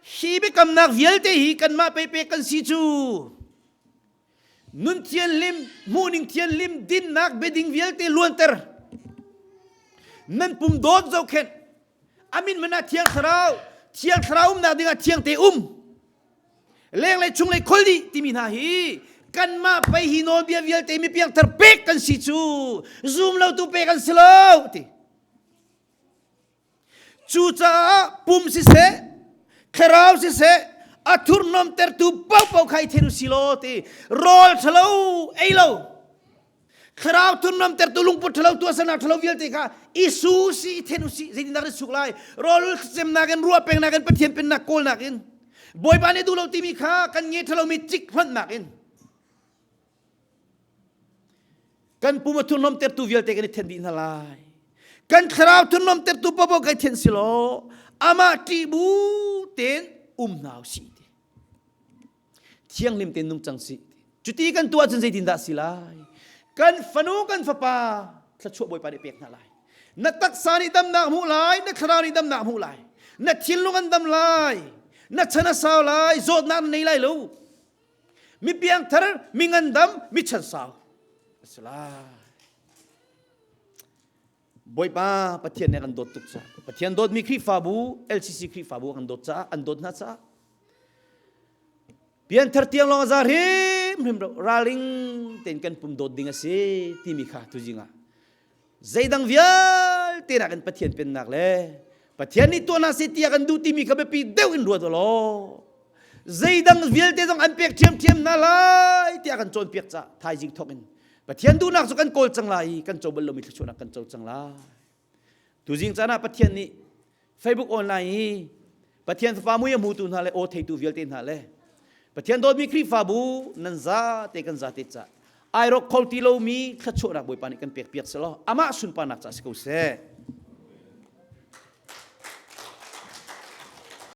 hi biakamnak vialte hi kanmah pei pek kan si cu nun thianhlim hmuhning thianhlim dinnak biading vialte luanter nan pum dawt zohkhenh amin man ah thiang thlarau thiang thlarau umnak dingah thiang te um lenglei chunglei khol dih timi hna hi kanmah pei hi nawlbia vialte mi piangthar pek kan si cu zum lo tu pek kan si lo ti cucaah pum siseh thlarau siseh a thurhnawm tertu paohpaoh kha i then u si law ti rawl ṭhalo ei lo Thlarau thurhnawm tertu lungput ṭhalo tuahsernak ṭhalo vialte kha i su si i then u sih zeitindah kan suk lai rawl semnak in ruah pengnak in Pathian pennak kawlnak in Bawipa nih duh lo timi kha kan nge ṭhalomi cik hlonhnak in kan pum a thurhnawm tertu vialte kan i then dih hna lai kan thlarau thurhnawm tertu paohpaoh kai then si law amah ṭih bu tein um hna u sih ti thianghlim tein nung cang sih cuti kan tuah cun zeitindah si lai kan fanu kan fapa thluachuah bawipa nih pek hna lai na taksa nih damnak hmuh lai na thlarau nih damnak hmuh lai na thinlung an dam lai na chan a sau lai zawtnak na nei lai lo mi piangthar mi ngandam mi chan sau a si lai. Bawipa Pathian nih a kan dawt tuk caah Pathian dawtmi Khrihfabu LCC Khrihfabu a kan dawt caah an dawt hna caah pianthar tiang lawng a za hrimhrim lo ralring tein kan pum dawt ding a si timi kha tuzing ah zeidang vialte nakin Pathian pennak le Pathian nih tuah hna seh tiah kan duh timi kha biapi deuh in ruat law zeidang vialte zong an pek ṭhiamṭhiam hna lai tiah kan cawnpiak caah thaizing thawk in Pathian duhnak cu kan kawl cang lai i kan co bal lomi thluachuahnak kan co cang lai. Tuzing caan ah Pathian nih Facebook online hi Pathian Fapa mui a hmutu hna le aw theitu vialte hna le Pathian dawtmi Khrihfabu nan za te kan za te ca ai rawk kho ti lomi thluachuahnak Bawipa nih kan pek piak selaw amah sunparnak ca si ko seh.